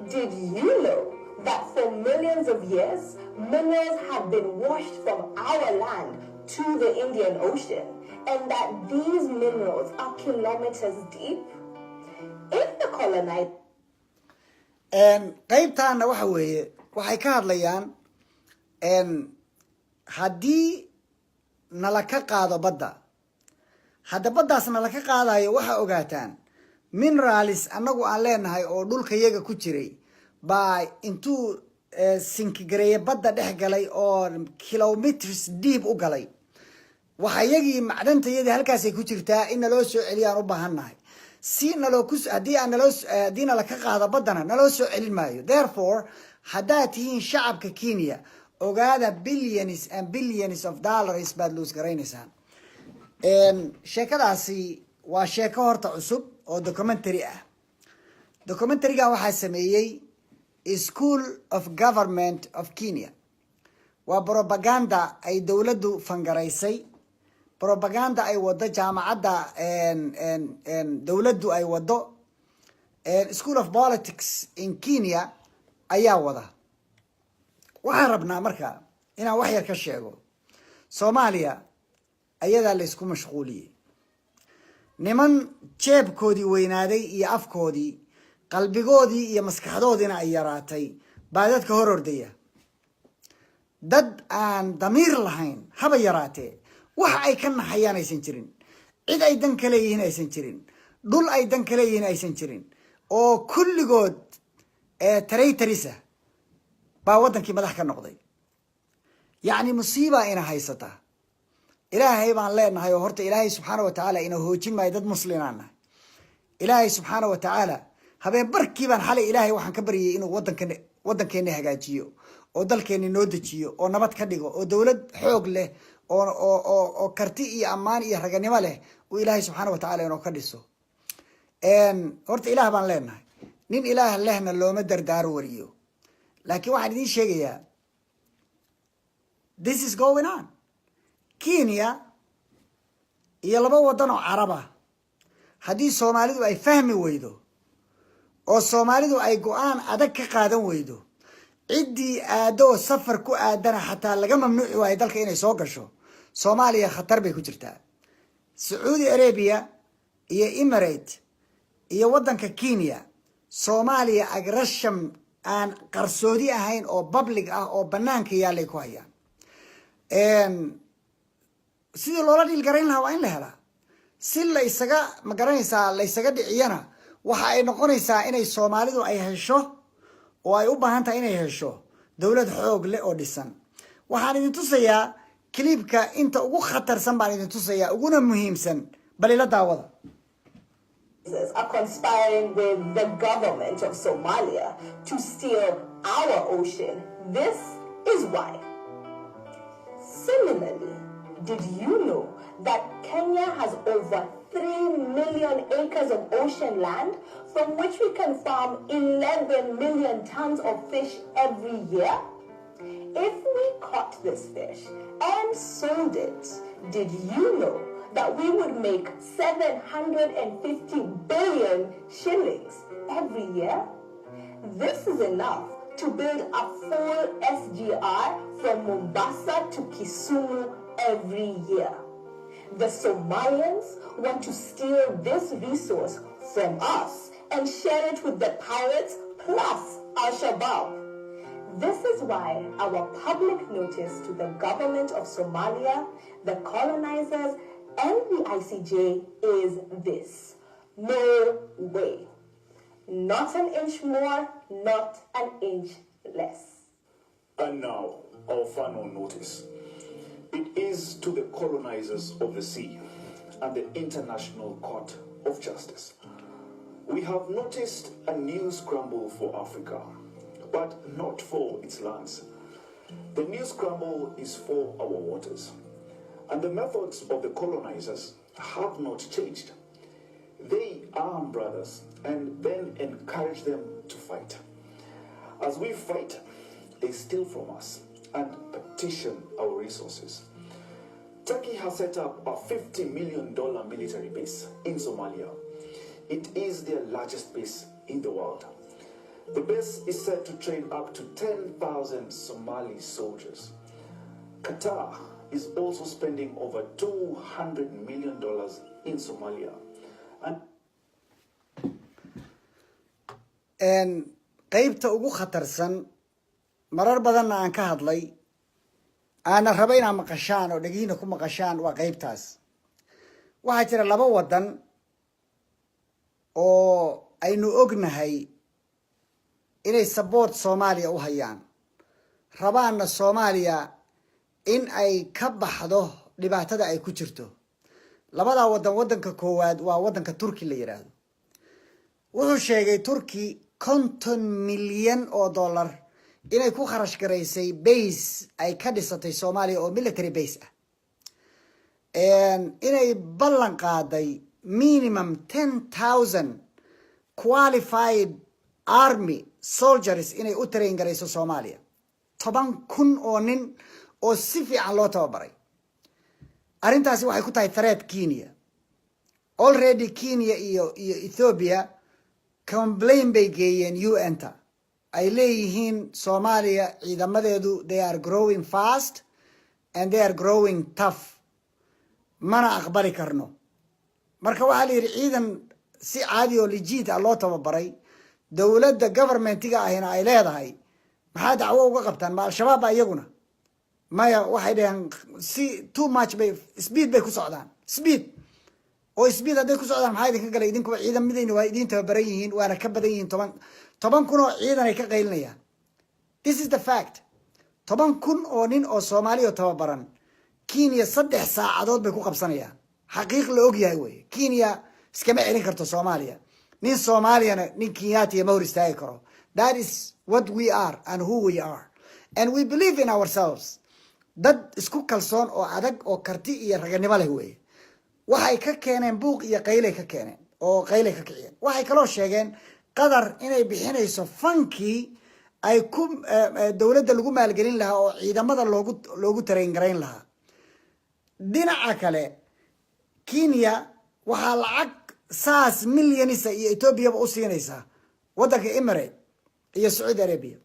Did you know that for millions of years, minerals have been washed from our land to the Indian Ocean, and that these minerals are kilometers deep? If the colonizers Qaybtaana waxa weeye, waxay ka hadlayaan haddii nala ka qaado badda. Hadda baddaas nala ka qaadayo, waxaa ogaataan minerals annagu aan leenahay oo dhulka yaga ku jiray baa intuu sink-gareeye badda dhex galay oo kilometers deep u galay. Waxa yagii, macdantayadii, halkaasay ku jirtaa. In naloo soo celiyaan u baahan nahay. Si naloo ku haddii aan naloo haddii nala ka qaado baddana, naloo soo celin maayo. Therefore, haddaad tihiin shacabka Kenya, ogaada billions and billions of dollars baad lose garaynaysaan. Sheekadaasi waa sheeko horta cusub oo documentary ah. Documentaryga waxaa sameeyey School of Government of Kenya. Waa propaganda ay dowladdu fund-garaysay, propaganda ay wado jaamacadda dowladdu ay wado. School of Politics in Kenya ayaa wada. Waxaan rabnaa marka inaan wax yar ka sheego Soomaaliya. Ayadaa la isku mashquuliyey. Niman jeebkoodii weynaaday iyo afkoodii, qalbigoodii iyo maskaxdoodiina ay yaraatay baa dadka hor ordaya. Dad aan damiir lahayn haba yaraatee, wax ay ka naxayaan aysan jirin, cid ay dan ka leeyihiin aysan jirin, dhul ay dan ka leeyihiin aysan jirin, oo kulligood traitors ah baa waddankii madax ka noqday. Yacni musiiba ina haysataa. Ilaahay baan leenahay oo horta Ilaahay subxaana wa tacaala ina hoojin maayo. Dad muslimaan nahay. Ilaahay subxaana wa tacaala, habeen barkii baan xalay Ilaahay waxaan ka baryay inuu wadankan, waddankeena hagaajiyo oo dalkeeni noo dejiyo oo nabad ka dhigo oo dowlad xoog leh oo karti iyo ammaan iyo raganimo leh uu Ilaahay subxaana wa tacala inoo ka dhiso. Horta Ilaah baan leenahay. Nin Ilaah lehna looma dardaaro wariyo. Laakiin waxaan idiin sheegayaa, this is going on. Kenya iyo laba waddan oo Carab ah, haddii Soomaalidu ay fahmi weydo oo Soomaalidu ay go-aan adag ka qaadan weydo, ciddii aado oo safar ku aadana xataa laga mamnuuci waayo dalka inay soo gasho, Soomaaliya khatar bay ku jirtaa. Sacuudi Arabia iyo Emirate iyo waddanka Kenya, Soomaaliya aggression aan qarsoodi ahayn oo public ah oo banaanka yaallay ku hayaan. Sidii loola deal-garayn lahaa waa in la helaa. Si la isaga, ma garanaysaa, la ysaga dhiciyana, waxa ay noqonaysaa inay Soomaalidu ay hesho oo ay u baahan tahay inay hesho dowlad xoog leh oo dhisan. Waxaan idin tusayaa clipka inta ugu khatarsan baan idin tusayaa, uguna muhiimsan. Bal ila daawada. Are conspiring with the government of Somalia to steal our ocean. This is why. Similarly, did you know that Kenya has over 3 million acres of ocean land from which we can farm 11 million tons of fish every year? If we caught this fish and sold it, did you know that we would make 750 billion shillings every year? This is enough to build a full SGR from Mombasa to Kisumu every year. The Somalians want to steal this resource from us and share it with the pirates plus Al Shabaab. This is why our public notice to the government of Somalia, the colonizers, and the ICJ is this: no way. Not an inch more, not an inch less. And now, our final notice. It is to the colonizers of the sea and the International Court of Justice. We have noticed a new scramble for Africa, but not for its lands. The new scramble is for our waters, and the methods of the colonizers have not changed. They arm brothers and then encourage them to fight. As we fight, they steal from us and partition our resources. Turkey has set up a $50 million military base in Somalia. It is their largest base in the world. The base is set to train up to 10,000 Somali soldiers. Qatar is also spending over $200 million in Somalia. And Qeybta ugu khatarsan, marar badanna aan ka hadlay, aana raba inaad maqashaan oo dhegihiina ku maqashaan, waa qeybtaas. Waxaa jira laba wadan oo aynu ognahay inay support Soomaaliya u hayaan, rabaanna Soomaaliya in ay ka baxdo dhibaatada ay ku jirto. Labadaa wadan, wadanka koowaad waa wadanka Turki la yidhaahdo. Wuxuu sheegay Turki 50 milyan oo dollar inay ku kharash garaysay base ay ka dhisatay Soomaaliya oo military base ah, inay ballan qaaday minimum 10,000 qualified army soldiers inay u train garayso Soomaaliya, 10,000 oo nin oo si fiican loo tababaray. Arrintaasi waxay ku tahay threat Kenya. Already Kenya iyo Ethiopia complain bay geeyeen UN-ta, ay leeyihiin Soomaaliya ciidamadeedu, they are growing fast and they are growing tough, mana aqbali karno. Marka waxaa la yidhi ciidan si caadi oo legit ah loo tababaray, dowladda governmentiga ahina ay leedahay, maxaa dacwo uga qabtaan? Ma Al-Shabaab ba iyaguna? Maya, waxay dhaheen si too much bay speed bay ku socdaan. Speed oo speed hadday ku socdaan, maxaa idinka galay? Idinkuba ciidamadayna waa idin tababaran yihiin, waana ka badan yihiin. 10,000 oo ciidan ay ka qaylinayaan. This is the fact. 10,000 oo nin oo Soomaaliya oo tababaran, Kenya 3 saacadood bay ku qabsanayaan. Xaqiiq la og yahay wey. Kenya iskama celin karto Soomaaliya. Nin Soomaaliyana nin Kenyaatiya ma hor istaagi karo. That is what we are and who we are, and we believe in ourselves. Dad isku kalsoon oo adag oo karti iyo raganimo leh weeye. Waxay ka keeneen buuq iyo qaylay ka keeneen oo qaylay ka kiciyeen. Waxay kaloo sheegeen Qatar inay bixinayso fundkii ay ku dowladda lagu maalgelin lahaa oo ciidamada loogu train garayn lahaa. Dhinaca kale, Kenya waxaa lacag saas millionisa iyo Etoobiyaba u siinaysaa waddanka Emirate iyo Sacuudi Arabia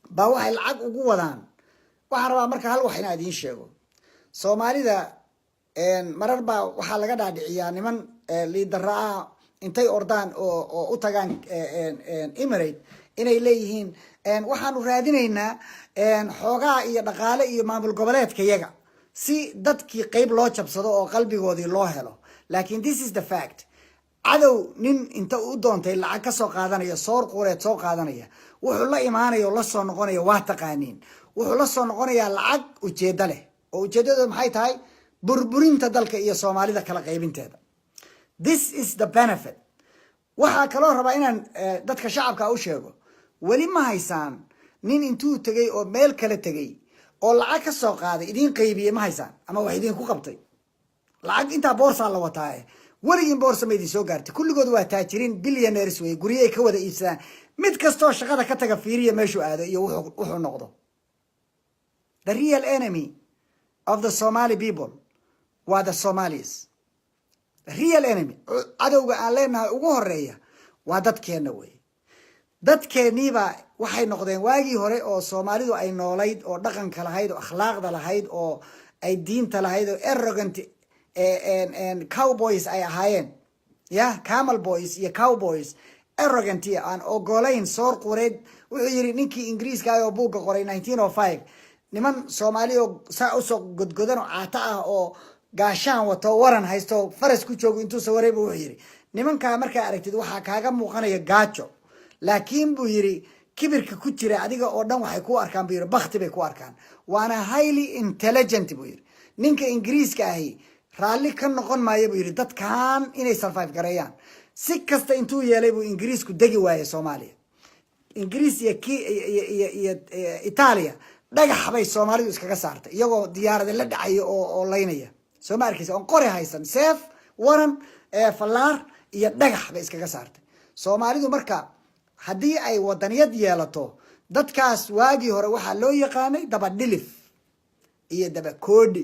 baa waxay lacag ugu wadaan. Waxaan rabaa marka hal wax inaan idiin sheego. Soomaalida marar baa waxaa laga dhaadhiciyaa niman leadera ah intay ordaan oo u tagaan Emirate inay leeyihiin waxaanu raadinaynaa xoogaa iyo dhaqaale iyo maamul goboleedka yaga, si dadkii qeyb loo jabsado oo qalbigoodii loo helo. Laakiin this is the fact: cadow nin inta u doontay lacag kasoo qaadanaya, soor qureed soo qaadanaya, wuxuu la imaanaya oo la soo noqonaya waa taqaaniin. Wuxuu la soo noqonayaa lacag ujeedo leh, oo ujeedadeedu maxay tahay? Burburinta dalka iyo Soomaalida kala qaybinteeda. This is the benefit. Waxaa kaloo rabaa inaan dadka shacabka u sheego: weli ma haysaan nin intuu tegey oo meel kale tegey oo lacag ka soo qaaday idiin qaybiyey? Ma haysaan ama wax idinku qabtay? Lacag intaa boorsaa la wataaye, weligiin boorsa ma idin soo gaartay? Kulligood waa taajiriin, billionaires wey, guryahay ka wada iibsadaan. Mid kastoo shaqada ka taga fiiriya meeshuu aado iyo wuxuu noqdo. The real enemy of the Somali people waa the Somalis. The real enemy, cadowga aan leenahay ugu horeeya, waa dadkeenna wey. Dadkeenniiba waxay noqdeen, waagii hore oo Soomaalidu ay noolayd oo dhaqanka lahayd oo akhlaaqda lahayd oo ay diinta lahayd oo arrogant cowboys ay ahaayeen, ya camel boys iyo cowboys. Arrogant aan ogolayn soor qureed. Wuxuu yidhi ninkii Ingiriiska ah oo buugga qoray 1905, niman Soomaali oo saa usoo godgodan oo caata ah oo gaashaan wato, waran haysto, faras ku joogo intuu sawaray buu wuxuu yidhi, "Nimankaa markaa aragtid waxaa kaaga muuqanaya gaajo, laakiin," buu yidhi, "kibirka ku jira adiga oo dhan waxay ku arkaan," buu yidhi, "bakti bay ku arkaan, waana highly intelligent," buu yidhi. "Ninka Ingiriiska ahi raalli ka noqon maayo," buu yidhi, "dadkan inay survive gareeyaan." Si kasta intuu yeelay buu Ingiriisku degi waayey Soomaaliya. Ingiriis iyo ki iyo Itaaliya dhagax bay Soomaalidu iskaga saartay, iyagoo diyaarada la dhacayo oo laynaya. Soo ma arkeysa? Oon qori haysan, seef, waran, fallaar iyo dhagax bay iskaga saartay Soomaalidu. Marka haddii ay wadaniyad yeelato, dadkaas waagii hore waxaa loo yaqaanay daba dhilif iyo daba koodhi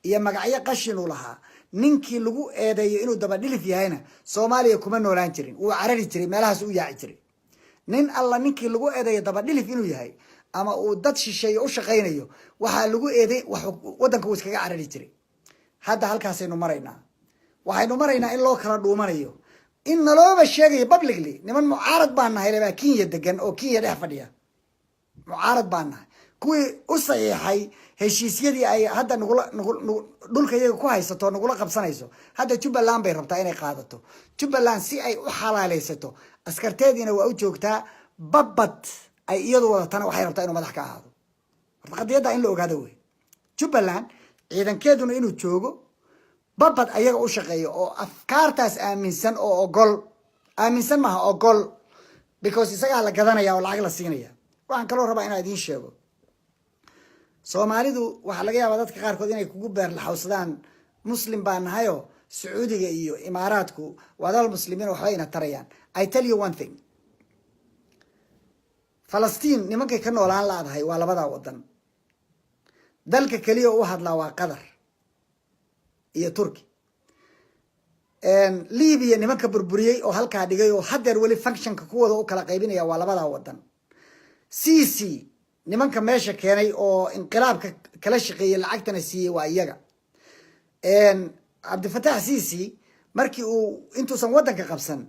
iyo magacyo qashinuu lahaa. Ninkii lagu eedeeyo inuu daba dhilif yahayna Soomaaliya kuma noolaan jirin, wuu carari jiray, meelahaas u yaaci jiray. Nin alla ninkii lagu eedeeyo daba dhilif inuu yahay ama uu dad shisheeye u shaqaynayo, waxaa lagu eeday waddanka wuu iskaga carari jiray. Hadda halkaasaynu maraynaa. Waxaynu maraynaa in loo kala dhuumanayo, in nalooba sheegayo publicly niman mucaarad baan nahay lebaa Kenya degan oo Kenya dhex fadhiya. Mucaarad baan nahay, kuwii u saxiixay heshiisyadii ay hadda nagula dhulka iyaga ku haysato, nagula qabsanayso. Hadda Jubbaland bay rabtaa inay qaadato. Jubbaland si ay u xalaaleysato, askarteediina waa u joogtaa, babad ay iyadu wadatana waxay rabtaa inuu madax ka ahaado. Horta qadiyadda in la ogaado wey. Jubbaland ciidankeeduna inuu joogo, babad ayaga u shaqeeyo oo afkaartaas aaminsan oo ogol, aaminsan maaha, ogol, because isagaa la gadanaya oo lacag la siinaya. Waxaan kaloo rabaa inaan idiin sheego, Soomaalidu waxaa laga yaabaa dadka qaarkood inay kugu beerlaxawsadaan, "Muslim baa nahayo, Sacuudiga iyo Imaaraadku waa dal Muslimiin, waxba ina tarayaan." I tell you one thing: Falastiin nimankay ka noolaan laadahay waa labadaa wadan. Dalka keliya u hadlaa waa Qatar iyo Turki. Libiya nimanka burburiyey oo halkaa dhigay oo haddeer weli faction-ka kuwooda u kala qaybinaya waa labadaa wadan. Sisi nimanka meesha keenay oo inqilaabka kala shaqeeyey, lacagtana siiyey, waa iyaga. Cabdifatax Sisi markii uu intuusan waddanka qabsan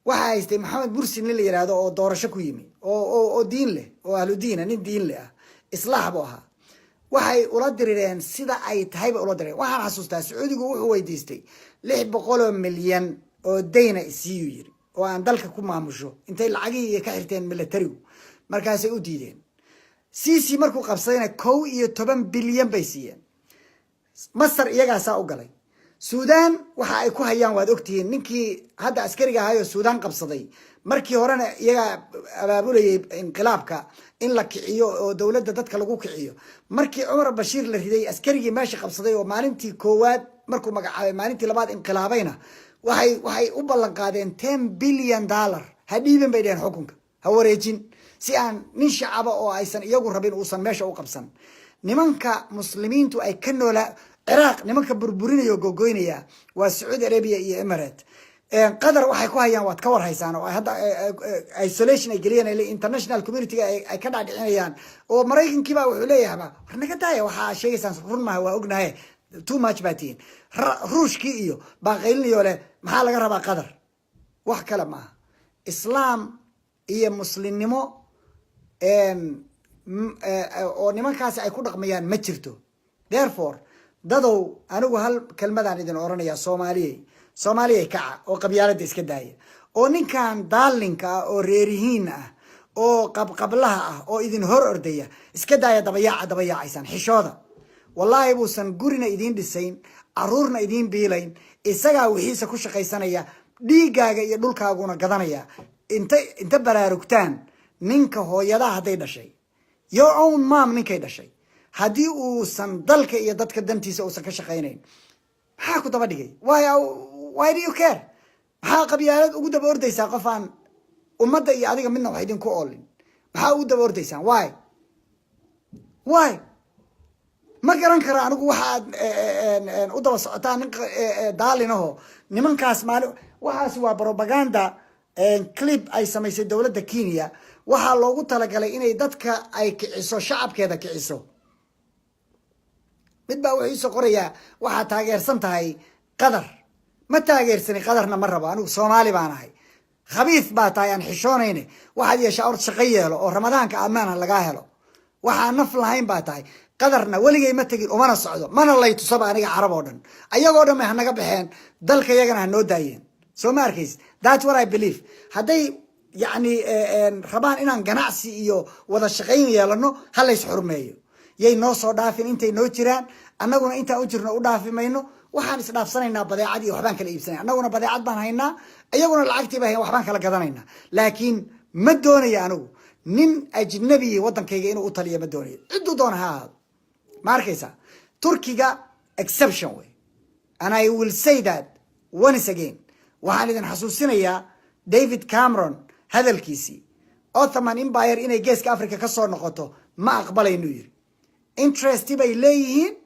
waxaa haystay Maxamed Mursi, nin la yihahdo oo doorasho ku yimi oo diin leh oo ahlu diina, nin diin leh ah, islaax buu ahaa. Waxay ula dirireen sida ay tahay bay ula dirireen. Waxaan xasuustaa Sacuudigu wuxuu weydiistay 600 milyan oo dayna isiiyuu yiri oo aan dalka ku maamusho, intay lacagihii ka xirteen militarigu, markaasay u diideen. Sisi markuu qabsadayna 11 bilyan bay siiyeen. Masar iyagaasaa u galay. Suudaan waxa ay ku hayaan waad ogtihiin. Ninkii hadda askariga ahaayoo Suudaan qabsaday, markii horena iyagaa abaabulayay inqilaabka in la kiciyo oo dowladda dadka lagu kiciyo. Markii Cumar Bashiir la riday, askarigii meesha qabsaday oo maalintii koowaad markuu magacaabay maalintii labaad inqilaabayna, waxay u ballan qaadeen $10 billion. Ha dhiibin bay dheheen, xukunka ha wareejin, si aan nin shacaba oo aysan iyagu rabin uusan meesha u qabsan. Nimanka Muslimiintu ay ka noolaa, Ciraaq nimanka burburinaya oo gogoynaya waa Sacuudi Arabia iyo Emirate. Qatar waxay ku hayaan waad ka war haysaan, oo hadda isolation ay geliyeen, international community-ga ay ka dhacdhicinayaan, oo Maraykankiiba wuxuu leeyahaba, "War naga daaya, waxaa sheegaysaan run maaha, waa ognahay, too much baa tihiin." Ruushkii iyo baa qaylinayoo leh, "Maxaa laga rabaa Qatar?" Wax kale maaha, Islaam iyo Muslimnimo oo nimankaasi ay ku dhaqmayaan ma jirto. Therefore, dadow, anigu hal kelmadaan idin oranaya: Soomaaliyey, Soomaaliyay, kaca oo qabyaaladda iska daaya, oo ninkan daalinka ah oo reerihiin ah oo qabqablaha ah oo idin hor ordaya iska daaya. Dabayaaca dabayaacaysaan, xishooda. Wallaahi buusan gurina idiin dhisayn, caruurna idiin biilayn. Isagaa wixiisa ku shaqaysanaya, dhiiggaaga iyo dhulkaaguna gadanaya. Inta baraarugtaan, ninka hooyadaha hadday dhashay, your own mom ninkay dhashay, haddii uusan dalka iyo dadka dantiisa uusan ka shaqaynayn, maxaa ku daba dhigay? Why do you care? Maxaa qabyaalad ugu daba ordaysaa qof aan ummadda iyo adiga midna wax idinku oolin? Maxaa ugu daba ordaysaan? Why? Ma garan karo anigu waxa aad u daba socotaan nin daalinaho. Nimankaas maali waxaasi waa propaganda clip ay samaysay dowladda Kenya. Waxaa loogu talagalay inay dadka ay kiciso, shacabkeeda kiciso. Mid baa wuxuu iisoo qorayaa, "Waxaad taageersan tahay Qatar." Ma taageersani, Qatarna ma rabo. Anigu Soomaali baan ahay. Khabiis baa tahay aan xishoonayne. Waxaad yeeshaa, ord shaqo yeelo oo Ramadaanka ammaana lagaa helo. Waxaan naf lahayn baa tahay. Qadarna weligay ma tegin, umana socdo, mana lay tusaba aniga. Carab oo dhan, ayagoo dhan may hanaga baxeen, dalka iyagana ha noo daayeen. Soo ma arkays? That's what I believe. Hadday yacni rabaan inaan ganacsi iyo wada shaqayn yeelano, ha lays xurmeeyo. Yay noo soo dhaafin intay noo jiraan, annaguna intaan u jirno u dhaafi mayno. Waxaan isdhaafsanaynaa badeecad iyo waxbaan kala iibsanay. Annaguna badeecad baan haynaa, iyaguna lacagtii baa hayn, waxbaan kala gadanaynaa. Laakiin ma doonaya anigu nin ajnabi waddankayga inuu u taliyo, ma doonayo, cidduu doona ha ahaado. Ma arkaysaa? Turkiga exception way, and I will say that once again. Waxaan idin xasuusinayaa David Cameron hadalkiisii: Ottoman Empire inay Geeska Africa ka soo noqoto ma aqbalaynuu yiri. Interest bay leeyihiin.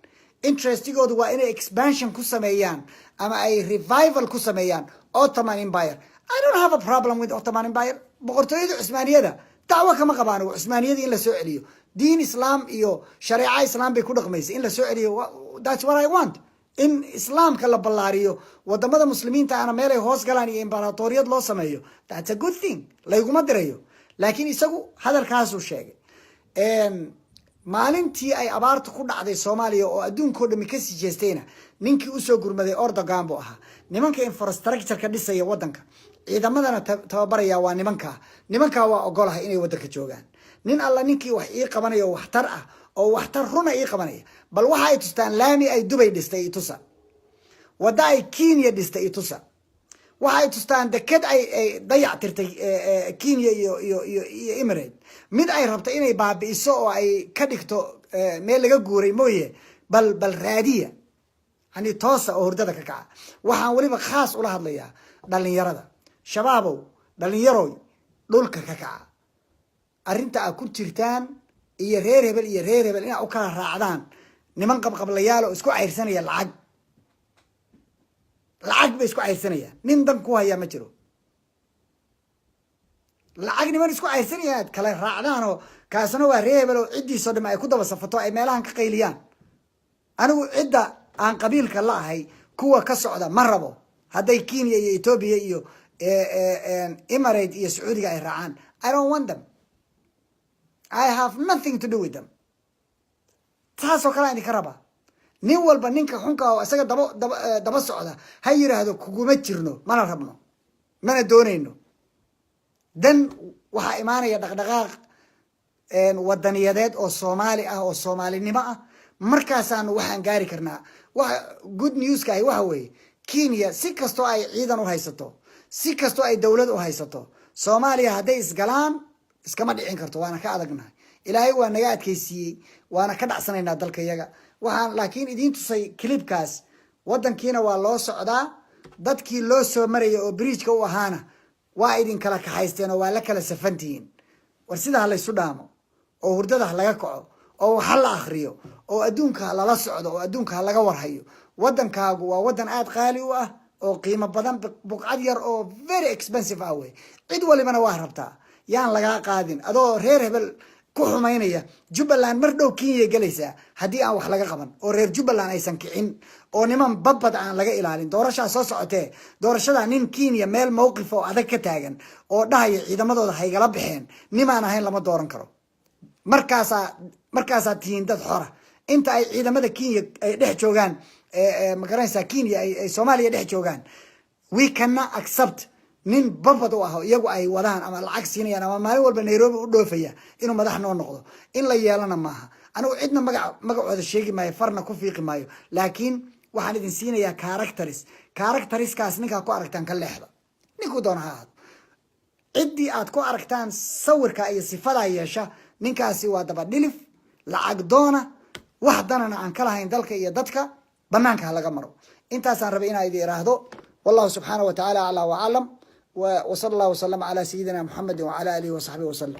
Interestigoodu waa inay expansion ku sameeyaan ama ay revival ku sameeyaan Ottoman Empire. I don't have a problem with Ottoman Empire. Boqortooyada Cusmaaniyada dacwo kama qabaan. Cusmaaniyada in la soo celiyo, diin Islaam iyo shareeca Islaam bay ku dhaqmaysay, in la soo celiyo, that's what I want. In Islaamka la ballaariyo, wadamada Muslimiinta ana meel ay hoos galaan iyo imbaratoriyad loo sameeyo, that's a good thing, layguma dirayo. Laakiin isagu hadalkaasuu sheegay maalintii ay abaartu ku dhacday Soomaaliya oo adduunkao dhami kasii jeestayna, ninkii usoo gurmaday Erdogan buu ahaa. Nimanka infrastructure-ka dhisaya wadanka, ciidamadana tababaraya waa nimankaa. Nimankaa waa ogolahay inay wadanka joogaan. Nin alla ninkii wax ii qabanaya oo waxtar ah oo waxtar runa ii qabanaya, bal waxa ay tustaan laami ay Dubay dhistay itusa, wadda ay Kenya dhistay itusa, waxa ay tustaan deked ay dayac tirtay Kenya iyo Emirate, mid ay rabto inay baabi'iso oo ay ka dhigto meel laga guuray mooye. Bal raadiya, yani toosa oo hurdada ka kaca. Waxaan weliba khaas ula hadlayaa dhalinyarada. Shabaabow, dhalinyaroy, dhulka ka kaca. Arrinta aad ku jirtaan iyo reer hebel iyo reer hebel inaad u kala raacdaan, niman qabqablayaal oo isku cayrsanaya lacag, lacag bay isku cayrsanayaan. Nin dan ku hayaa ma jiro. Lacag niman isku cayrsanaya aad kala raacdaan oo kaasna waa reer hebel oo ciddiisoo dham ay ku daba safato, ay meelahan ka qayliyaan. Anigu cidda aan qabiilka la ahay kuwa ka socda ma rabo. Hadday Kenya iyo Ethiopia iyo Emirate iyo Sacuudiga ay raacaan, I don't want them. I have nothing to do with them. Taasoo kale aan idinka rabaa. Nin walba ninka xunka oo isaga daba socda ha yiraahdo, "Kuguma jirno, mana rabno, mana doonayno." Dan waxaa imaanaya dhaqdhaqaaq wadaniyadeed oo Soomaali ah oo Soomaalinimo ah. Markaasaanu waxaan gaari karnaa waxa good newska ahi. Waxa weeye, Kenya si kastoo ay ciidan u haysato, si kastoo ay dowlad u haysato, Soomaaliya hadday isgalaan iskama dhicin karto. Waana ka adagnahay. Ilaahay waa naga adkaysiiyey, waana ka dhacsanaynaa dalka yaga. Waxaan laakiin idiin tusay clipkaas. Wadankiina waa loo socdaa. Dadkii loo soo maraya oo bridgeka u ahaana waa idin kala kaxaysteen oo waa la kala safantihiin. War sidaa ha laysu dhaamo oo hurdada ha laga kaco oo wax ha la akriyo oo adduunka ha lala socdo oo adduunka ha laga warhayo. Waddankaagu waa waddan aada qaali u ah oo qiimo badan, buqcad yar oo very expensive ah wey. Cid walibana waa rabtaa. Yaan lagaa qaadin adoo reer hebel ku xumaynaya. Jubbaland mar dhow Kenya gelaysaa haddii aan wax laga qaban oo reer Jubbaland aysan kicin oo niman babad aan laga ilaalin. Doorashaa soo socotee, doorashadaa nin Kenya meel mawqif oo adag ka taagan oo dhahaya ciidamadooda haygala baxeen nimaan ahayn lama dooran karo. Markaasaa tihiin dad xora. Inta ay ciidamada Kenya ay dhex joogaan, magaranaysaa, Kenya ay Soomaaliya dhex joogaan, we cannot accept nin babad u ah oo iyagu ay wadaan ama lacag siinayaan ama maalin walba Nairobi u dhoofaya inuu madax noo noqdo. In la yeelana maaha. Anigu cidna magacooda sheegi maayo, farna ku fiiqi maayo, laakiin waxaan idin siinayaa characters. Characterskaas ninkaa ku aragtaan ka leexda, ninkuu doona ha ahaado. Ciddii aad ku aragtaan sawirka iyo sifadaa yeesha, ninkaasi waa daba dhilif lacag doona, wax danana aan ka lahayn dalka iyo dadka. Banaanka ha laga maro. Intaasaan rabay inaa idin iraahdo. Wallahu subxaana wa tacaala aclaa wa aclam. وصلى الله وسلم على سيدنا محمد وعلى آله وصحبه وسلم.